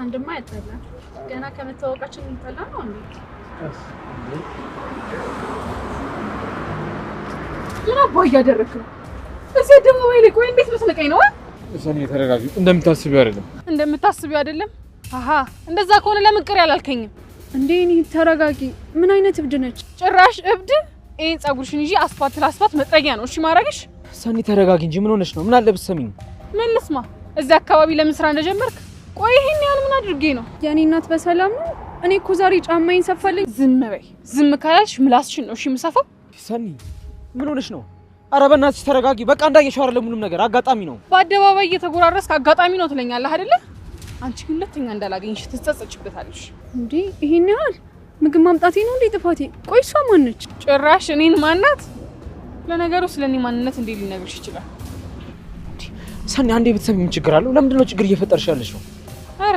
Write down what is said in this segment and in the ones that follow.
አንድማ ያጣላል። ገና ከመታወቃችን እንጠላ ነው እንዴ? ምን አባ እያደረክ ነው? እዚህ አደባባይ ላይ ቆይ፣ እንዴት መስለቀኝ ነው? ሰኒ ተረጋጊ። እንደምታስቢው አይደለም። እንደምታስቢው አይደለም? አሃ እንደዛ ከሆነ ለምን ቅር ያላልከኝም እንዴ? እኔ ተረጋጊ። ምን አይነት እብድ ነች? ጭራሽ እብድ። ይሄን ፀጉርሽን ይዤ አስፋልት ለአስፋልት መጥረጊያ ነው እሺ ማረግሽ። ሰኒ ተረጋጊ እንጂ ምን ሆነሽ ነው? ምን አለ ብትሰሚኝ። ምን ልስማ? እዚህ አካባቢ ለምን ስራ እንደጀመርክ? ቆይ ይሄን ያህል ምን አድርጌ ነው? የኔ እናት በሰላም ነው? እኔ እኮ ዛሬ ጫማዬን ሰፋልኝ። ዝም በይ። ዝም ካላልሽ ምላስሽን ነው እሺ የምሰፋው። ሰኒ ምን ሆነሽ ነው? ኧረ በእናትሽ ተረጋጊ። በቃ እንዳየሽው አይደለም ሁሉም ነገር አጋጣሚ ነው። በአደባባይ እየተጎራረስክ አጋጣሚ ነው ትለኛለህ አይደለ? አንቺ ግን ሁለተኛ እንዳላገኝሽ ትጸጸችበታለሽ። እንዴ ይሄን ያህል ምግብ ማምጣቴ ነው እንዴ ጥፋቴ? ቆይ እሷ ማን ነች? ጭራሽ እኔን ማናት? ለነገሩ ስለኔ ማንነት እንዴት ሊነግርሽ ይችላል? ሰኒ አንዴ ብትሰሚ ምን ችግር አለው? ለምንድን ነው ችግር እየፈጠርሽ ያለሽው? ኧረ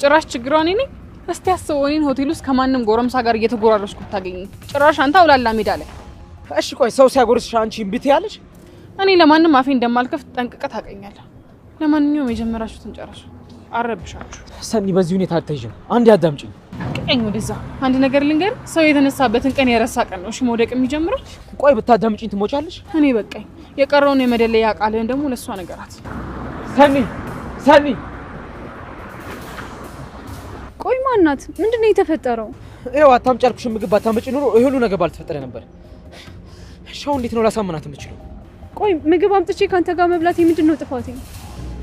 ጭራሽ ችግሯ እኔ ነኝ። እስቲ አስበው፣ እኔን ሆቴል ውስጥ ከማንም ጎረምሳ ጋር እየተጎራረስኩ ብታገኘኝ፣ ጭራሽ አንተ አውላላ ሜዳ ላይ። እሺ ቆይ ሰው ሲያጎርስሽ አንቺ እምቢ ትያለሽ? እኔ ለማንም አፌ እንደማልከፍት ጠንቅቀህ ታውቀኛለህ። ለማንኛውም የጀመራችሁትን ጨርሱ፣ አረብሻችሁ። ሰኒ በዚህ ሁኔታ አትይዥም። አንዴ አዳምጪኝ። ቀኝ ወደዛ። አንድ ነገር ልንገር፣ ሰው የተነሳበትን ቀን የረሳ ቀን ነው እሺ መውደቅ የሚጀምረው። ቆይ ብታዳምጪኝ ትሞጫለሽ? እኔ በቃኝ። የቀረውን የመደለያ ቃልህን ደግሞ ለእሷ ነገራት። ሰኒ ሰኒ፣ ቆይ ማናት? ምንድነው የተፈጠረው? ይኸው አታምጪ ያልኩሽን ምግብ ባታመጪ ኖሮ ይሄ ሁሉ ነገር ባልተፈጠረ ነበር። እሺ አሁን እንዴት ነው ላሳምናት የምችለው? ቆይ ምግብ አምጥቼ ካንተ ጋር መብላቴ ምንድነው ጥፋቴ?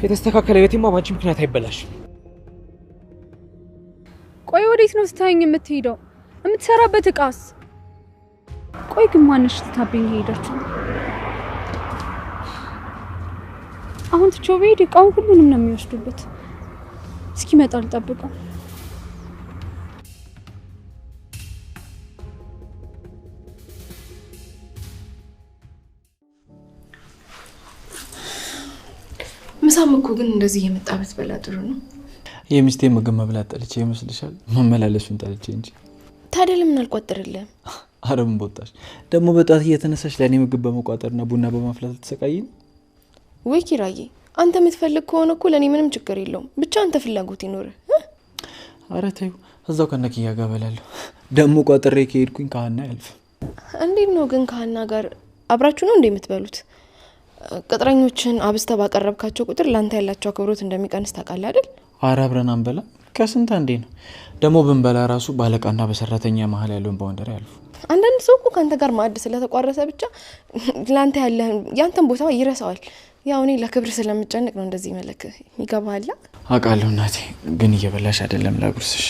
የተስተካከለ ህይወቴማ ባንቺ ምክንያት አይበላሽም። ቆይ ወዴት ነው ስታየኝ የምትሄደው? የምትሰራበት እቃስ? ቆይ ግን ማነሽ ትታብኝ ሄዳችሁ? አሁን ትቼው ብሄድ እቃውን ሁሉንም ነው የሚወስዱበት። እስኪመጣ ልጠብቀው። ምሳም እኮ ግን እንደዚህ እየመጣ ብትበላ ጥሩ ነው። የሚስቴ ምግብ መብላት ጠልቼ ይመስልሻል? መመላለሱን ጠልቼ እንጂ። ታዲያ ለምን አልቋጥርልህም? ኧረ ምን በወጣሽ ደግሞ በጧት እየተነሳሽ ለእኔ ምግብ በመቋጠርና ቡና በማፍላት ልትሰቃይኝ? ወይ ኪራዬ፣ አንተ የምትፈልግ ከሆነ እኮ ለእኔ ምንም ችግር የለውም። ብቻ አንተ ፍላጎት ይኖርህ። ኧረ ተይው፣ እዛው ከነኪያ ጋር እበላለሁ። ደግሞ ቋጥሬ ከሄድኩኝ ከሀና አያልፍም። እንዴት ነው ግን ከሀና ጋር አብራችሁ ነው እንዴ የምትበሉት? ቅጥረኞችን አብዝተህ ባቀረብካቸው ቁጥር ለአንተ ያላቸው አክብሮት እንደሚቀንስ ታውቃለህ አይደል? ኧረ አብረን አንበላ፣ ከስንት አንዴ ነው። ደግሞ ብንበላ ራሱ ባለቃና በሰራተኛ መሀል ያለውን boundary አልፉ። አንዳንድ ሰው እኮ ከአንተ ጋር ማዕድ ስለተቋረሰ ብቻ ለአንተ ያለህን ያንተን ቦታ ይረሳዋል። ያው እኔ ለክብር ስለምጨንቅ ነው እንደዚህ መለክ። ይገባሃል? አውቃለሁ እናቴ፣ ግን እየበላሽ አይደለም ላጉርስሽ።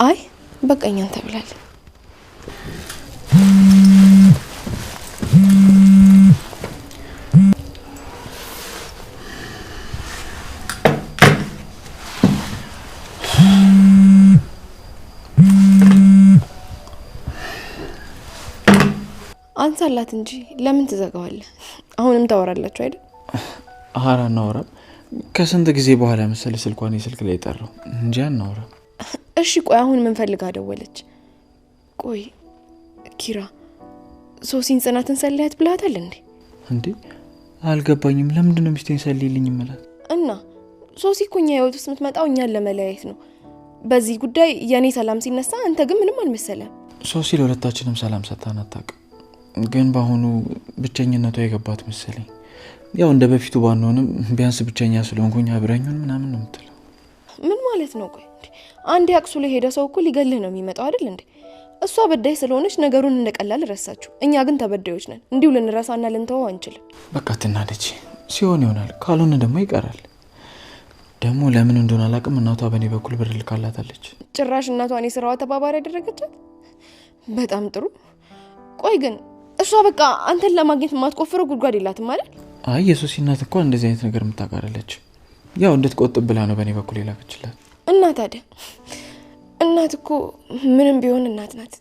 አይ በቃኝ፣ አንተ ብላለህ። አንሳላት እንጂ ለምን ትዘጋዋለህ? አሁንም ታወራላችሁ አይደል? ኧረ አናወራም። ከስንት ጊዜ በኋላ መሰለህ ስልኳን የስልክ ላይ ጠራው እንጂ አናወራም። እሺ ቆይ አሁን ምን ፈልጋ ደወለች? ቆይ ኪራ፣ ሶሲን ጽናትን ሰልያት ብለሃታል እንዴ? እንዴ አልገባኝም። ለምንድን ነው ሚስቴን ሰልይልኝ እምላት? እና ሶሲ እኮ እኛ ህይወት ውስጥ የምትመጣው እኛን ለመለያየት ነው። በዚህ ጉዳይ የኔ ሰላም ሲነሳ አንተ ግን ምንም አልመሰለም። ሶሲ ለሁለታችንም ሰላም ሰጥታን አታውቅም። ግን በአሁኑ ብቸኝነቷ የገባት መሰለኝ። ያው እንደ በፊቱ ባንሆንም ቢያንስ ብቸኛ ስለሆንኩኝ አብረኙን ምናምን ነው የምትለው። ምን ማለት ነው? ቆይ አንድ ያቅሱ ላይ ሄደ ሰው እኮ ሊገልህ ነው የሚመጣው አይደል እንዴ? እሷ በዳይ ስለሆነች ነገሩን እንደቀላል ረሳችሁ። እኛ ግን ተበዳዮች ነን። እንዲሁ ልንረሳና ልንተወው አንችልም። በቃ ትናደጂ፣ ሲሆን ይሆናል፣ ካልሆነ ደግሞ ይቀራል። ደግሞ ለምን እንደሆነ አላውቅም፣ እናቷ በእኔ በኩል ብር ልካላታለች። ጭራሽ እናቷን የስራዋ ተባባሪ ያደረገቻት። በጣም ጥሩ። ቆይ ግን እሷ በቃ አንተን ለማግኘት የማትቆፍረው ጉድጓድ የላትም አይደል? አይ የሶሲ እናት እንኳን እንደዚህ አይነት ነገር የምታውቅ አይደለች። ያው እንድትቆጥብ ብላ ነው በእኔ በኩል የላከችላት። እና ታዲያ እናት እኮ ምንም ቢሆን እናት ናት።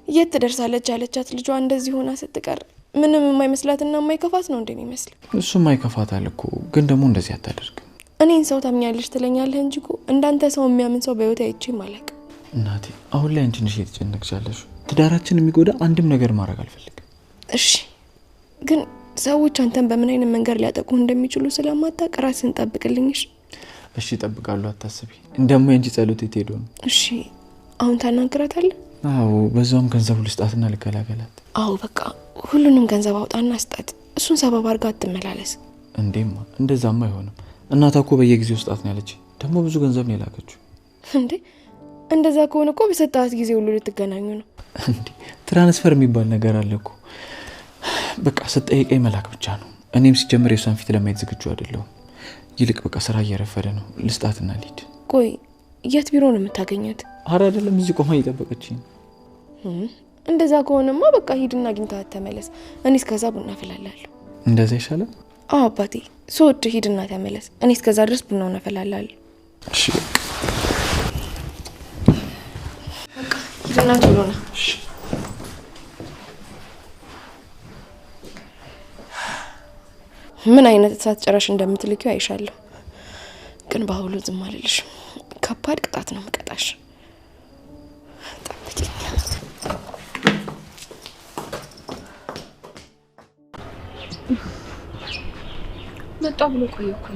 የት ትደርሳለች ያለቻት ልጇ እንደዚህ ሆና ስትቀር ምንም የማይመስላትና የማይከፋት ነው እንደሚመስል። እሱም አይከፋታል እኮ ግን ደግሞ እንደዚህ አታደርግም። እኔን ሰው ታምኛለሽ ትለኛለህ እንጂ እኮ እንዳንተ ሰው የሚያምን ሰው በህይወቴ አይቼም አላውቅም። እናቴ አሁን ላይ አንቺ ነሽ እየተጨነቅሽ ያለሽው። ትዳራችን የሚጎዳ አንድም ነገር ማድረግ አልፈልግም። እሺ ግን ሰዎች አንተን በምን አይነት መንገድ ሊያጠቁ እንደሚችሉ ስለማታውቅ ራስህን ጠብቅልኝ። እሺ? እሺ እጠብቃለሁ፣ አታስቢ። እንደሞ የአንቺ ጸሎት የት ሄዶ ነው? እሺ አሁን ታናግራታለህ? አዎ፣ በዛውም ገንዘቡ ልስጣትና ልገላገላት። አዎ በቃ ሁሉንም ገንዘብ አውጣና ስጣት። እሱን ሰበብ አድርጋ አትመላለስ። እንዴማ እንደዛማ አይሆንም። እናቷ እኮ በየጊዜው ስጣት ነው ያለች። ደግሞ ብዙ ገንዘብ ነው የላከችው። እንዴ እንደዛ ከሆነ እኮ በሰጣት ጊዜ ሁሉ ልትገናኙ ነው። እንዴ transfer የሚባል ነገር አለ እኮ። በቃ ስትጠይቀኝ መላክ ብቻ ነው። እኔም ሲጀምር የሷን ፊት ለማየት ዝግጁ አይደለሁም። ይልቅ በቃ ስራ እየረፈደ ነው፣ ልስጣትና ልሂድ። ቆይ የት ቢሮ ነው የምታገኛት? አረ አይደለም፣ እዚህ ቆማ እየጠበቀችኝ። እንደዛ ከሆነማ በቃ ሂድና አግኝተሃት ተመለስ። እኔ እስከዛ ቡና አፈላልሃለሁ። እንደዛ ይሻላል? አዎ አባቴ ስወድ ሂድና ተመለስ። እኔ እስከዛ ድረስ ቡናውን አፈላልሃለሁ። እሺ በቃ ሂድና ቶሎ ና። እሺ። ምን አይነት እሳት ጭራሽ እንደምትልኪው አይሻለሁ። ግን በአሁኑ ዝም አልልሽም። ከባድ ቅጣት ነው የምቀጣሽ። ጠብቂኝ። መጣ ብሎ ቆየ እኮ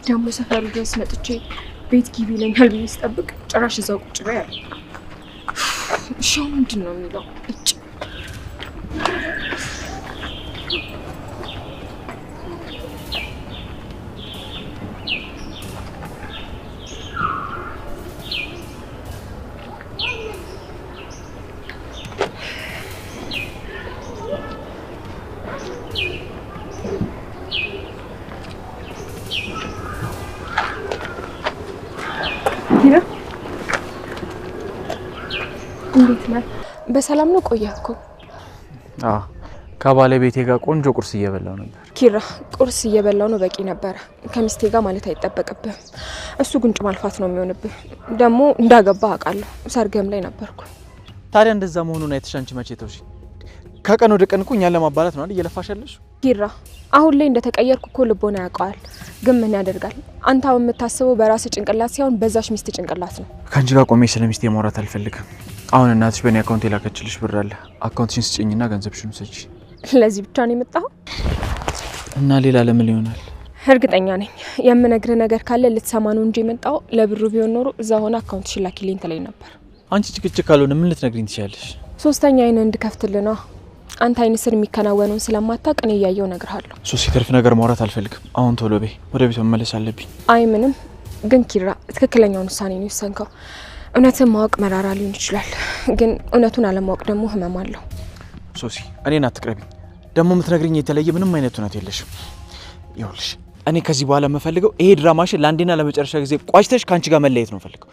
ደግሞ ሰፈሩ ድረስ መጥቼ ቤት ግቢ ይለኛል ብዬ ስጠብቅ ጭራሽ እዛው ቁጭ በይ አለ። እሺ አሁን ምንድን ነው የሚለው? እጭ እንዴት ነህ? በሰላም ነው? ቆየህ እኮ። አዎ ከባለቤቴ ጋር ቆንጆ ቁርስ እየበላው ነበር። ኪራ ቁርስ እየበላው ነው በቂ ነበረ። ከሚስቴ ጋር ማለት አይጠበቅብህም። እሱ ጉንጭ ማልፋት ነው የሚሆንብህ። ደግሞ እንዳገባ አውቃለሁ። ሰርግህም ላይ ነበርኩ። ታዲያ እንደዛ መሆኑን አይተሽ አንቺ መቼ ተውሽ? ከቀን ወደ ቀን እኮ እኛን ለማባላት ነው አይደል እየለፋሽ ያለሽ? ኪራ አሁን ላይ እንደተቀየርኩ እኮ ልቦና ያውቀዋል። ግን ምን ያደርጋል፣ አንተ አሁን የምታስበው በራስህ ጭንቅላት ሳይሆን በዛሽ ሚስት ጭንቅላት ነው። ከአንቺ ጋር ቆሜ ስለ ሚስቴ ማውራት አልፈልግም። አሁን እናትሽ በእኔ account የላከችልሽ ብር አለ። account ሽን ስጭኝና ገንዘብሽን ውሰጂ። ለዚህ ብቻ ነው የመጣኸው? እና ሌላ ለምን ይሆናል? እርግጠኛ ነኝ የምነግርህ ነገር ካለ ልትሰማ ነው እንጂ የመጣው ለብሩ ቢሆን ኖሮ እዛ ሆነ account ሽን ላኪልኝ ትለኝ ነበር። አንቺ ጭቅጭቅ ካልሆነ ምን ልትነግሪኝ ትችያለሽ? ሶስተኛ አይን እንድከፍትልህ ነዋ። አንተ አይን ስር የሚከናወነውን ስለማታውቅ እኔ እያየሁ እነግርሃለሁ። ሶስት የተርፍ ነገር ማውራት አልፈልግም። አሁን ቶሎ በይ፣ ወደ ቤት መመለስ አለብኝ። አይ ምንም። ግን ኪራ ትክክለኛውን ውሳኔ ነው የወሰንከው። እውነትን ማወቅ መራራ ሊሆን ይችላል፣ ግን እውነቱን አለማወቅ ደግሞ ህመም አለው። ሶሲ እኔን አትቅረቢኝ። ደግሞ የምትነግሪኝ የተለየ ምንም አይነት እውነት የለሽም። ይኸውልሽ እኔ ከዚህ በኋላ የምፈልገው ይሄ ድራማሽን ለአንዴና ለመጨረሻ ጊዜ ቋጭተሽ ከአንቺ ጋር መለየት ነው የምፈልገው።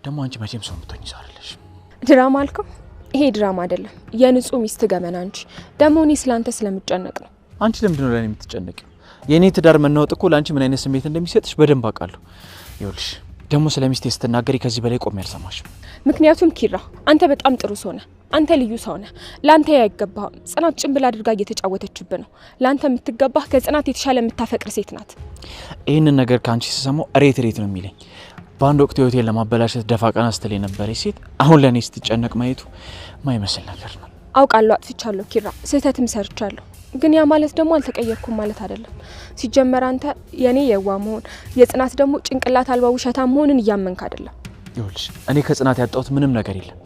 ደግሞ አንቺ መቼም ሰው የምትሆኚ ሰው አይደለሽም። ድራማ አልከው? ይሄ ድራማ አይደለም፣ የንጹህ ሚስት ገመና እንጂ። ደግሞ እኔ ስላንተ ስለምጨነቅ ነው። አንቺ ለምንድን ነው ለእኔ የምትጨነቂው? የእኔ ትዳር መናወጥ እኮ ለአንቺ ምን አይነት ስሜት እንደሚሰጥሽ በደንብ አውቃለሁ። ይኸውልሽ ደግሞ ስለ ሚስቴ ስትናገሪ ከዚህ በላይ ቆሜ አልሰማሽም። ምክንያቱም ኪራ አንተ በጣም ጥሩ ሰው ነህ። አንተ ልዩ ሰው ነህ። ለአንተ አይገባህም። ጽናት ጭንብል አድርጋ እየተጫወተችብህ ነው። ለአንተ የምትገባህ ከጽናት የተሻለ የምታፈቅር ሴት ናት። ይህንን ነገር ከአንቺ ስሰማው ሬት ሬት ነው የሚለኝ። በአንድ ወቅት ህይወቴን ለማበላሸት ደፋ ቀና ስትል የነበረች ሴት አሁን ለእኔ ስትጨነቅ ማየቱ ማይመስል ነገር ነው። አውቃለሁ፣ አጥፍቻለሁ ኪራ፣ ስህተትም ሰርቻለሁ። ግን ያ ማለት ደግሞ አልተቀየርኩም ማለት አይደለም። ሲጀመር አንተ የኔ የዋ መሆን የጽናት ደግሞ ጭንቅላት አልባ ውሸታ መሆንን እያመንክ አይደለም። ይኸውልሽ እኔ ከጽናት ያጣሁት ምንም ነገር የለም።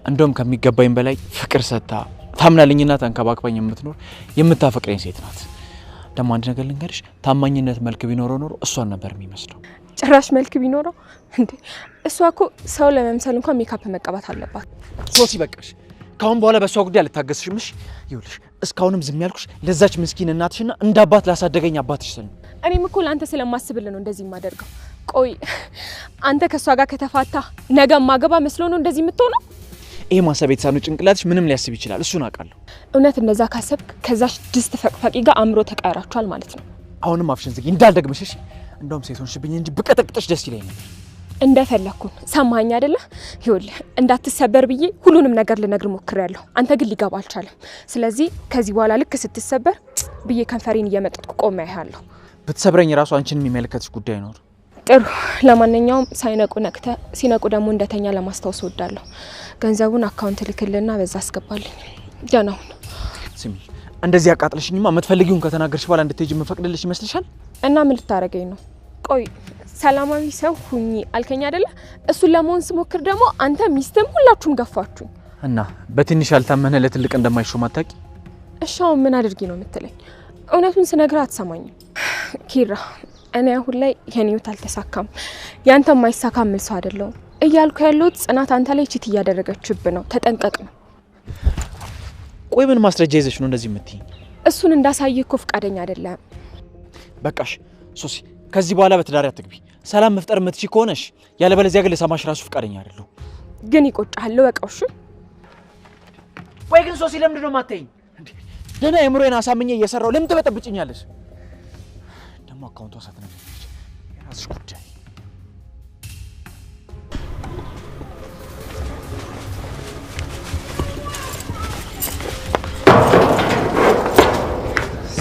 እንደውም ከሚገባኝ በላይ ፍቅር ሰጥታ ታምናልኝና ተንከባክባኝ የምትኖር የምታፈቅረኝ ሴት ናት። ደግሞ አንድ ነገር ልንገርሽ፣ ታማኝነት መልክ ቢኖረው ኖሮ እሷን ነበር የሚመስለው። ጭራሽ መልክ ቢኖረው እንዴ! እሷ እኮ ሰው ለመምሰል እንኳን ሜካፕ መቀባት አለባት። ሶሲ በቃሽ። ካሁን በኋላ በእሷ ጉዳይ አልታገስሽም። እሺ? ይኸውልሽ እስካሁንም ዝም ያልኩሽ ለዛች ምስኪን እናትሽና እንደ አባት ላሳደገኝ አባትሽ ስል ነው። እኔም እኮ ለአንተ ስለማስብልህ ነው እንደዚህ የማደርገው። ቆይ አንተ ከእሷ ጋር ከተፋታ ነገ ማገባ መስሎ ነው እንደዚህ የምትሆነው? ይሄ ማሰብ የተሳነው ጭንቅላትሽ ምንም ሊያስብ ይችላል። እሱን አውቃለሁ። እውነት እንደዛ ካሰብክ ከዛች ድስት ፈቅፋቂ ጋር አእምሮ ተቃይራችኋል ማለት ነው። አሁንም አፍሽን ዝጊ እንዳልደግምሽ። እሺ? እንደውም ሴት ሆንሽብኝ እንጂ ብቀጠቅጥሽ ደስ ይለኝ ነበር። እንደፈለኩን ሰማኸኝ አይደለ? ይኸውልህ እንዳትሰበር ብዬ ሁሉንም ነገር ልነግር ሞክሬያለሁ። አንተ ግን ሊገባ አልቻለም። ስለዚህ ከዚህ በኋላ ልክ ስትሰበር ብዬ ከንፈሬን እየመጠጥኩ ቆሜ አይሃለሁ። ብትሰብረኝ ራሱ አንቺን የሚመለከትሽ ጉዳይ አይኖር። ጥሩ። ለማንኛውም ሳይነቁ ነቅተ ሲነቁ ደግሞ እንደተኛ ለማስታወስ እወዳለሁ። ገንዘቡን account ልክልና በዛ አስገባልኝ። ደህና ሁን። ስሚ፣ እንደዚህ አቃጥለሽኝማ የምትፈልጊውን ከተናገርሽ በኋላ እንድትሄጂ የምፈቅድልሽ ይመስልሻል? እና ምን ልታረገኝ ነው? ቆይ ሰላማዊ ሰው ሁኚ አልከኝ አይደለ? እሱን ለመሆን ስሞክር ደግሞ አንተ ሚስትም ሁላችሁም ገፋችሁ። እና በትንሽ ያልታመነ ለትልቅ እንደማይሾም አታውቂ? እሺ አሁን ምን አድርጊ ነው የምትለኝ? እውነቱን ስነግርህ አትሰማኝም። ኪራ እኔ አሁን ላይ የኔ ህይወት አልተሳካም፣ ያንተ የማይሳካ የምል ሰው አይደለሁም እያልኩ ያለሁት ጽናት አንተ ላይ ቺት እያደረገችብህ ነው፣ ተጠንቀቅ ነው። ቆይ ምን ማስረጃ ይዘሽ ነው እንደዚህ የምትይኝ? እሱን እንዳሳይህ እኮ ፈቃደኛ አይደለም። በቃሽ ሶሲ፣ ከዚህ በኋላ በትዳር አትግቢ። ሰላም መፍጠር የምትችይ ከሆነሽ፣ ያለበለዚያ ግን ልሰማሽ ራሱ ፈቃደኛ አይደለሁም። ግን ይቆጭሃል፣ እወቀው። እሺ ቆይ ግን ሶሲ ለምንድን ነው የማታይኝ? ደህና የምሮዬን አሳምኜ እየሰራሁ ለምን ትበጠብጭኛለሽ? ደግሞ አካውንቷ ሳትነግሪኝ የራስሽ ጉዳይ።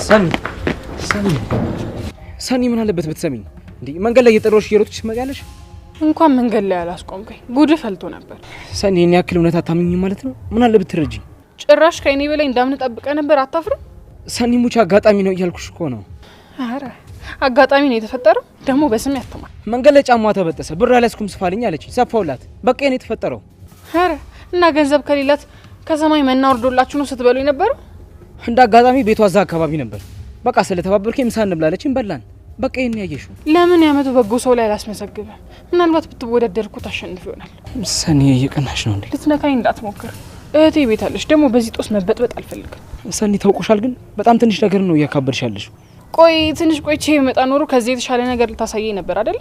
ሰኒ ሰኒ ሰኒ፣ ምን አለበት ብትሰሚኝ? እንዴ መንገድ ላይ እየጠራሁሽ እየሮጥሽ ትመጪያለሽ? እንኳን መንገድ ላይ አላስቆምከኝ፣ ጉድ ፈልቶ ነበር። ሰኒ፣ ይሄን ያክል እውነት አታምኚኝም ማለት ነው? ምን አለ ብትረጂኝ? ጭራሽ ከእኔ በላይ እንዳምን ጠብቀህ ነበር። አታፍርም? ሰኒ ሙች አጋጣሚ ነው እያልኩሽ እኮ ነው። አረ አጋጣሚ ነው የተፈጠረው። ደግሞ በስም ያተማል። መንገድ ላይ ጫማዋ ተበጠሰ፣ ብር አልያዝኩም ስፋልኝ አለችኝ። ሰፋውላት። በቃ የኔ የተፈጠረው። አረ እና ገንዘብ ከሌላት ከሰማይ መና ወርዶላችሁ ነው ስትበሉ የነበረው? እንደ አጋጣሚ ቤቷ እዛ አካባቢ ነበር። በቃ ስለተባበርከኝ ምሳ እንብላ አለችኝ፣ በላን። በቃ ይሄን ያየሽው። ለምን ያመቱ በጎ ሰው ላይ አላስመዘግብም? ምናልባት ብትወዳደር እኮ ታሸንፍ ይሆናል። ሰኒ እየቀናሽ ነው እንዴ? ልትነካኝ እንዳትሞክር። እህቴ ቤት አለች። ደግሞ በዚህ ጦስ መበጥበጥ አልፈልግም። ሰኒ ታውቆሻል፣ ግን በጣም ትንሽ ነገር ነው እያካበድሽ ያለሽው። ቆይ ትንሽ ቆይቼ የመጣ ኖሮ ከዚህ የተሻለ ነገር ልታሳየኝ ነበር አይደል?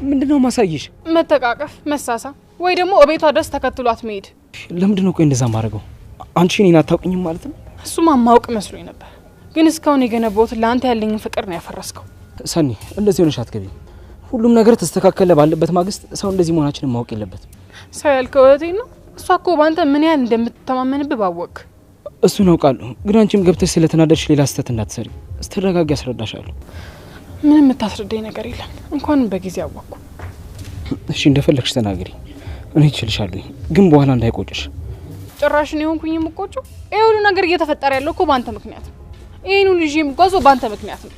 ምንድነው ማሳየሽ? መተቃቀፍ፣ መሳሳ ወይ ደግሞ እቤቷ ድረስ ተከትሏት መሄድ። ለምንድነው ቆይ እንደዛ ማድረገው? አንቺ እኔን አታውቂኝም ማለት ነው? እሱማ ማውቅ መስሎኝ ነበር፣ ግን እስካሁን የገነባሁት ለአንተ ያለኝን ፍቅር ነው ያፈረስከው። ሰኒ እንደዚህ ሆነሽ አትገቢም። ሁሉም ነገር ተስተካከለ ባለበት ማግስት ሰው እንደዚህ መሆናችንን ማወቅ የለበትም። ሰው ያልከው እህቴን ነው። እሷ እኮ በአንተ ምን ያህል እንደምትተማመንብህ ባወቅ። እሱን አውቃለሁ፣ ግን አንቺም ገብተሽ ስለተናደድሽ ሌላ ስህተት እንዳትሰሪ። ስትረጋጊ አስረዳሻለሁ። ምንም የምታስረዳኝ ነገር የለም። እንኳንም በጊዜ አወቅኩ። እሺ እንደፈለግሽ ተናገሪ፣ እኔ እችልሻለሁ፣ ግን በኋላ እንዳይቆጭሽ። ጭራሽ ነው የሆንኩኝ የምቆጨው? ይሄ ሁሉ ነገር እየተፈጠረ ያለው እኮ በአንተ ምክንያት ነው። ይሄን ሁሉ ይዤ የምጓዘው በአንተ ምክንያት ነው።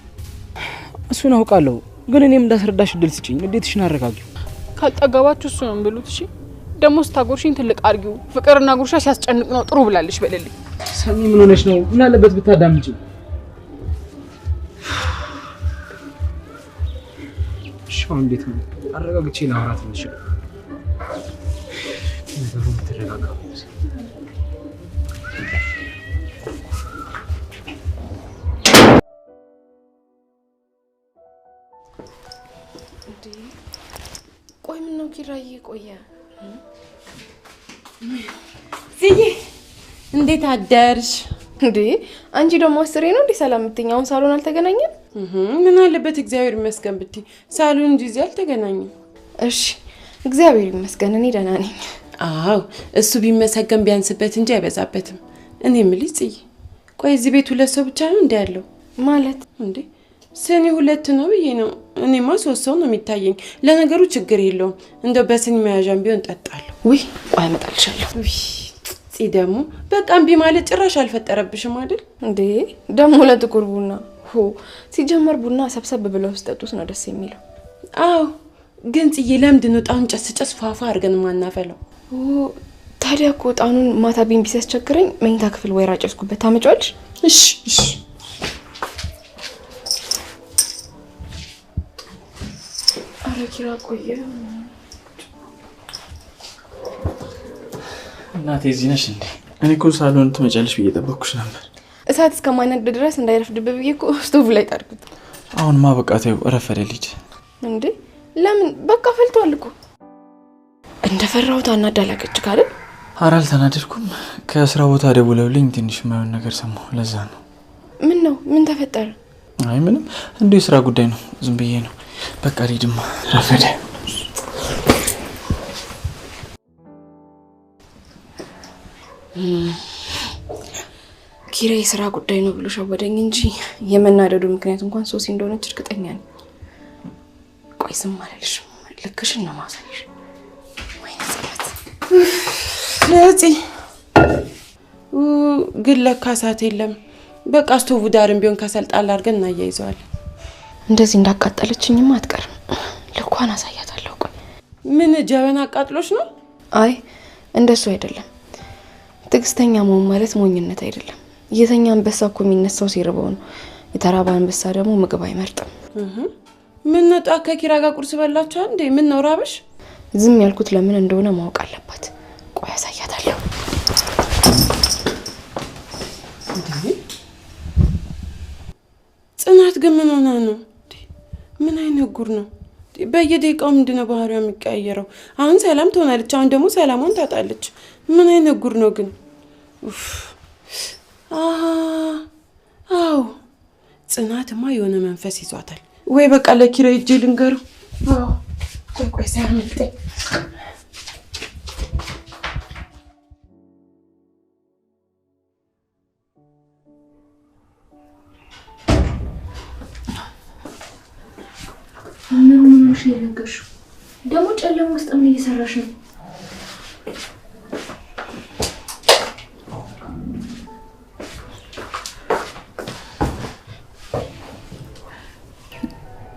እሱን አውቃለሁ፣ ግን እኔም እንዳስረዳሽ እድል ስጪኝ። እንዴትሽን አረጋጊው። ካልጠገባችሁ እሱ ነው ብሉት። እሺ ደግሞ ስታጎርሽኝ ትልቅ አድርጊው። ፍቅርና ጉርሻ ሲያስጨንቅ ነው ጥሩ ብላለሽ በለልኝ። ሰኒ ምን ሆነሽ ነው? ምን አለበት ብታዳምጪ። እሺ አሁን እንዴት ነው አረጋግቼ ላወራት የምችለው? ነገሩ ብትረጋጋ። ቆይ ምን ነው ኪራዬ ቆየ? ዝዬ እንዴት አደርሽ? እንዴ አንቺ ደግሞ አስሬ ነው እንዴ ሰላም የምትይኝ? አሁን ሳሎን አልተገናኘንም? ምን አለበት እግዚአብሔር ይመስገን ብትይ፣ ሳሎን እንጂ እዚህ አልተገናኘንም። እሺ እግዚአብሔር ይመስገን እኔ ደህና ነኝ። አዎ እሱ ቢመሰገን ቢያንስበት እንጂ አይበዛበትም። እኔ የምልሽ ጽዬ፣ ቆይ እዚህ ቤት ሁለት ሰው ብቻ ነው እንዴ ያለው? ማለት እንዴ ስኒ ሁለት ነው ብዬ ነው። እኔማ ሶስት ሰው ነው የሚታየኝ። ለነገሩ ችግር የለውም፣ እንደው በስኒ መያዣም ቢሆን ጠጣለሁ። ውይ ቆይ አመጣልሻለሁ። ውይ ጽ ደግሞ በቃ እምቢ ማለት ጭራሽ አልፈጠረብሽም አይደል? እንዴ ደግሞ ለጥቁር ቡና ሆ ሲጀመር ቡና ሰብሰብ ብለው ሲጠጡት ነው ደስ የሚለው። አዎ ግን ጽዬ ለምንድን ነው እጣኑን ጨስ ጨስ ፏፏ አድርገን ማናፈለው? ታዲያ እኮ እጣኑን ማታ ቢንቢ ሲያስቸግረኝ መኝታ ክፍል ወይራ ጨስኩበት። ታመጪዋለሽ? እሺ እሺ። ኧረ ኪራ ቆየ። እናቴ እዚህ ነሽ እንዴ? እኔ እኮ ሳሎን ትመጫለሽ ብዬ ጠበቅኩሽ ነበር። እሳት እስከማይነድ ድረስ እንዳይረፍድብህ ብዬ እኮ ስቶቭ ላይ ጣድኩት። አሁንማ በቃ ተይው፣ ረፈደ ልጅ። እንዴ ለምን? በቃ ፈልቷል እኮ። እንደፈራሁት አናዳ ላከች ካለ። ኧረ አልተናደድኩም። ከስራ ቦታ ደውለውልኝ ትንሽ የማይሆን ነገር ሰማሁ፣ ለዛ ነው። ምን ነው? ምን ተፈጠረ? አይ ምንም፣ እንዲሁ የስራ ጉዳይ ነው፣ ዝም ብዬ ነው። በቃ ልሂድማ፣ ረፈደ። ኪራ የስራ ጉዳይ ነው ብሎ ሸወደኝ እንጂ የመናደዱ ምክንያት እንኳን ሶሲ እንደሆነች እርግጠኛ ነኝ። ቆይ ዝም አልልሽም፣ ልክሽን ነው ማሳይሽ። ወይኔ ጽናት ነፂ ግን ለካ እሳት የለም። በቃ ስቶቭ ዳርም ቢሆን ከሰል ጣል አድርገን እናያይዘዋለን። እንደዚህ እንዳቃጠለችኝማ አትቀርም። ልኳ ልኳን አሳያታለሁ። ቆይ ምን ጀበና አቃጥሎሽ ነው? አይ እንደሱ አይደለም። ትዕግስተኛ መሆን ማለት ሞኝነት አይደለም። የተኛ አንበሳ እኮ የሚነሳው ሲርበው ነው። የተራበ አንበሳ ደግሞ ምግብ አይመርጥም። ምን ነው ጧት ከኪራ ጋር ቁርስ በላችሁ እንዴ? ምን ነው ራበሽ? ዝም ያልኩት ለምን እንደሆነ ማወቅ አለባት። ቆይ አሳያታለሁ። ጽናት ግን ምን ሆና ነው? ምን አይነት ጉር ነው? በየደቂቃው ምንድነው ባህሪዋ የሚቀያየረው? አሁን ሰላም ትሆናለች፣ አሁን ደግሞ ሰላሟን ታጣለች። ምን አይነት ጉር ነው ግን? ኡፍ አዎ ጽናትማ የሆነ መንፈስ ይዟታል። ወይ በቃ ለኪራ ሂጅ ልንገረው። አዎ ቆይ ቆይ ሳያመልጠኝ። ምን ሆነሽ ነው የነገርሽው? ደግሞ ጨለማ ውስጥ ምን እየሰራሽ ነው?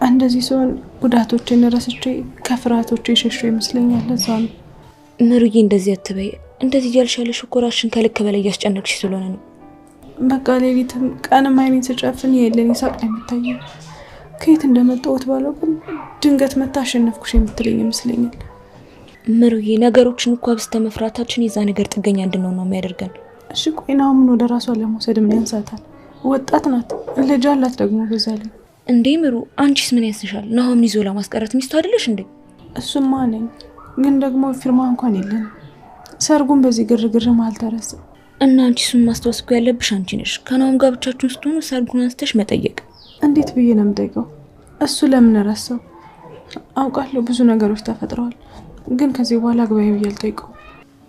እንደዚህ ሲሆን ጉዳቶቼን ረስቼ ከፍርሃቶቼ የሸሹ ይመስለኛል። ለዛ ነው ምሩዬ፣ እንደዚህ አትበይ። እንደዚህ እያልሽ ያለሽ እኮ ራስሽን ከልክ በላይ እያስጨነቅሽ ስለሆነ ነው። በቃ ሌሊትም ቀንም አይኔን ስጨፍን የሌለኝ ሳቅ ነው የሚታየው። ከየት እንደመጣሁት ባላውቅም ድንገት መታ አሸነፍኩሽ የምትለኝ ይመስለኛል። ምሩዬ፣ ነገሮችን እኮ አብዝተን መፍራታችን የዛ ነገር ጥገኛ እንድንሆን ነው የሚያደርገን። እሺ ቆይ ናሆምን ወደ ራሷ ለመውሰድ ምን ያንሳታል? ወጣት ናት፣ ልጅ አላት ደግሞ በዛ ላይ። እንዴ ምሩ፣ አንቺስ ምን ያንስሻል? ናሆምን ይዞ ለማስቀረት ሚስቱ አይደለሽ እንዴ? እሱማ ነኝ፣ ግን ደግሞ ፊርማ እንኳን የለንም። ሰርጉን በዚህ ግርግር መሀል ተረሳ። እና አንቺ እሱን ማስታወስ እኮ ያለብሽ አንቺ ነሽ። ከናሆም ጋር ብቻችሁን ስትሆኑ ሰርጉን አንስተሽ መጠየቅ። እንዴት ብዬ ነው የምጠይቀው? እሱ ለምን ረሳው? አውቃለሁ ብዙ ነገሮች ተፈጥረዋል፣ ግን ከዚህ በኋላ አግባቢ ብዬ አልጠይቀውም።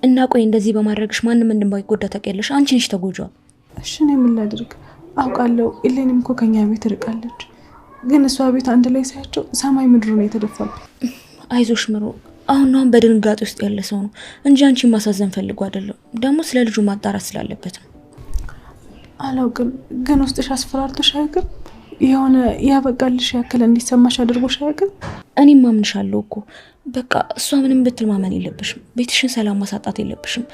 እና ቆይ እንደዚህ በማድረግሽ ማንም እንደማይጎዳ ታውቂያለሽ። አንቺ ነሽ ተጎጂዋ። እሺ እኔ ምን ላድርግ? አውቃለሁ ኢሌንም እኮ ከኛ ቤት ርቃለች፣ ግን እሷ ቤት አንድ ላይ ሳያቸው ሰማይ ምድሩ ነው የተደፋብኝ። አይዞሽ ምሩ፣ አሁን አሁን በድንጋጤ ውስጥ ያለ ሰው ነው እንጂ አንቺን ማሳዘን ፈልጎ አይደለም። ደግሞ ስለ ልጁ ማጣራት ስላለበት ነው። አላውቅም፣ ግን ውስጥሽ አስፈራርቶሽ አያውቅም? የሆነ ያበቃልሽ ያክል እንዲሰማሽ አድርጎሽ አያውቅም? እኔም አምንሻለሁ እኮ። በቃ እሷ ምንም ብትል ማመን የለብሽም። ቤትሽን ሰላም ማሳጣት የለብሽም።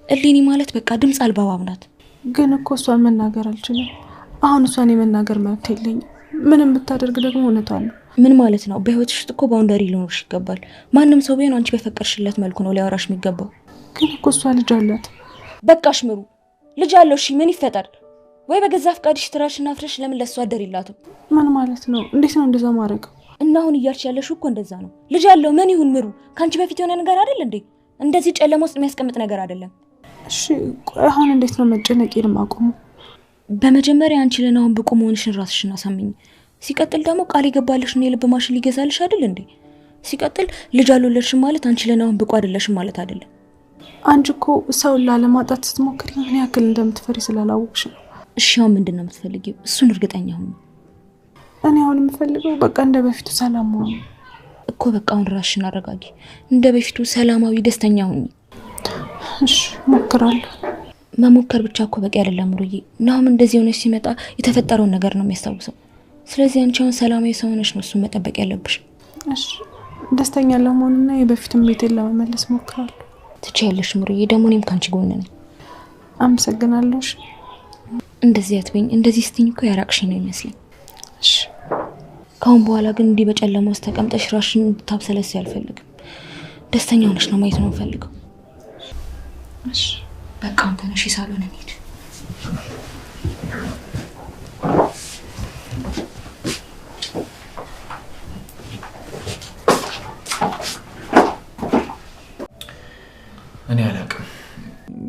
እሌኒ ማለት በቃ ድምፅ አልባ እባብ ናት። ግን እኮ እሷን መናገር አልችልም። አሁን እሷን የመናገር መብት የለኝም። ምንም ብታደርግ ደግሞ እውነቷን ነው። ምን ማለት ነው? በህይወትሽ ውስጥ እኮ boundary ሊኖርሽ ይገባል። ማንም ሰው ቢሆን አንቺ በፈቀድሽለት መልኩ ነው ሊያወራሽ የሚገባው። ግን እኮ እሷ ልጅ አላት። በቃሽ ምሩ፣ ልጅ አለው። እሺ ምን ይፈጠር? ወይ በገዛ ፍቃድሽ ትራሽና ፍረሽ ለምን ለሷ አደሪላትም? ምን ማለት ነው? እንዴት ነው እንደዛ ማድረግ? እና አሁን እያልሽ ያለሽው እኮ እንደዛ ነው። ልጅ አለው ምን ይሁን ምሩ፣ ካንቺ በፊት የሆነ ነገር አይደል እንዴ? እንደዚህ ጨለማ ውስጥ የሚያስቀምጥ ነገር አይደለም። እሺ ቆይ አሁን እንዴት ነው መጨነቄን ማቆሙ? በመጀመሪያ አንቺ ለናሁን ብቁ መሆንሽን ራስሽን አሳምኝ። ሲቀጥል ደግሞ ቃል የገባልሽን የልብ ማሽን ሊገዛልሽ አይደል እንዴ? ሲቀጥል ልጅ አልወለድሽም ማለት አንቺ ለናሁን ብቁ አይደለሽም ማለት አይደለም። አንቺ እኮ ሰውን ላለማጣት ስትሞክሪ ምን ያክል እንደምትፈሪ ስላላወቅሽ ነው። እሺ አሁን ምንድን ነው የምትፈልጊው? እሱን እርግጠኛ ሁኚ። እኔ አሁን የምፈልገው በቃ እንደ በፊቱ ሰላም መሆን እኮ። በቃ አሁን ራስሽን አረጋጊ። እንደ በፊቱ ሰላማዊ ደስተኛ ሁኚ። እሺ እሞክራለሁ። መሞከር ብቻ እኮ በቂ አይደለም ሩዬ። ናሆም እንደዚህ ሆነሽ ሲመጣ የተፈጠረውን ነገር ነው የሚያስታውሰው። ስለዚህ አንቺ አሁን ሰላማዊ ሰው ሆነሽ ነው እሱን መጠበቅ ያለብሽ። እሺ ደስተኛ ለመሆንና የበፊቱን ቤቴን ለመመለስ እሞክራለሁ። ትችያለሽ ምሩዬ። ደግሞ እኔም ካንቺ ጎን ነኝ። አመሰግናለሁ። እሺ እንደዚህ አትበይኝ። እንደዚህ ስትይኝ እኮ ያራቅሽኝ ነው ይመስለኝ። እሺ ከአሁን በኋላ ግን እንዲህ በጨለማ ውስጥ ተቀምጠሽ ራስሽን እንድታብሰለስይ አልፈልግም። ደስተኛ ሆነሽ ነው ማየት ነው የምፈልገው። እሺ በቃ አሁን ተነሺ፣ ሳሎን እንሂድ። እኔ አላውቅም፣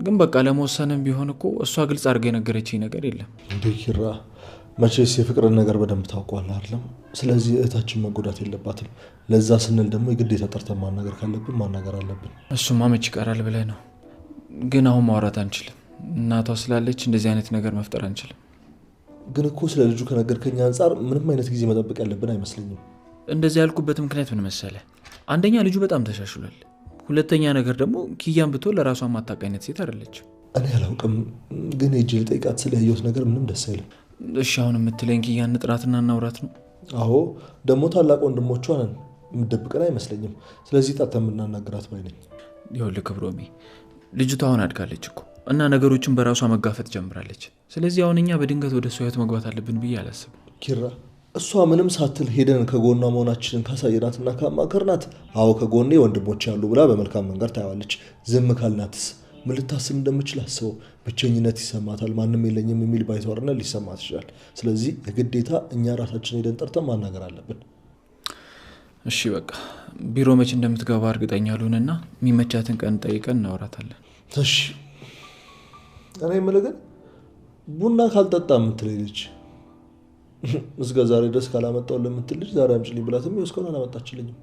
ግን በቃ ለመወሰንም ቢሆን እኮ እሷ ግልጽ አድርጋ የነገረችኝ ነገር የለም። እንዴ ኪራ፣ መቼስ የፍቅርን ነገር በደንብ ታውቀዋለህ አይደለም? ስለዚህ እህታችን መጎዳት የለባትም። ለዛ ስንል ደግሞ የግዴታ ጠርተን ማናገር ካለብን ማናገር አለብን። እሱማ መች ይቀራል ብለህ ነው። ግን አሁን ማውራት አንችልም። እናቷ ስላለች እንደዚህ አይነት ነገር መፍጠር አንችልም። ግን እኮ ስለ ልጁ ከነገርከኝ አንጻር ምንም አይነት ጊዜ መጠበቅ ያለብን አይመስለኝም። እንደዚህ ያልኩበት ምክንያት ምን መሰለህ? አንደኛ ልጁ በጣም ተሻሽሏል። ሁለተኛ ነገር ደግሞ ኪያን ብትሆን ለራሷ ማታውቅ አይነት ሴት አይደለችም። እኔ አላውቅም፣ ግን ሄጄ ልጠይቃት ስል ያየሁት ነገር ምንም ደስ አይልም። እሺ አሁን የምትለኝ ኪያን እንጥራትና እናውራት ነው? አዎ፣ ደግሞ ታላቅ ወንድሞቿ ነን። የምትደብቀን አይመስለኝም። ስለዚህ ጠርተን ብናናግራት ባይ ነኝ። ይኸውልህ ክብሮሜ፣ ልጅቷ አሁን አድጋለች እኮ እና ነገሮችን በራሷ መጋፈጥ ጀምራለች። ስለዚህ አሁን እኛ በድንገት ወደ እሷ ህይወት መግባት አለብን ብዬ አላስብም። ኪራ፣ እሷ ምንም ሳትል ሄደን ከጎኗ መሆናችንን ካሳየናትና ካማከርናት አዎ ከጎኔ ወንድሞች ያሉ ብላ በመልካም መንገድ ታየዋለች። ዝም ካልናትስ ምን ልታስብ እንደምችል አስበው። ብቸኝነት ይሰማታል፣ ማንም የለኝም የሚል ባይተዋርነት ሊሰማት ይችላል። ስለዚህ የግዴታ እኛ ራሳችን ሄደን ጠርተን ማናገር አለብን። እሺ በቃ ቢሮ መች እንደምትገባ እርግጠኛ ልሁንና የሚመቻትን ቀን ጠይቀን እናወራታለን። እሺ። እኔ የምልህ ግን ቡና ካልጠጣ የምትለኝ ልጅ እስከ ዛሬ ድረስ ካላመጣሁ ለምትል ልጅ ዛሬ አምጪልኝ ብላትም ይኸው እስካሁን አላመጣችልኝም።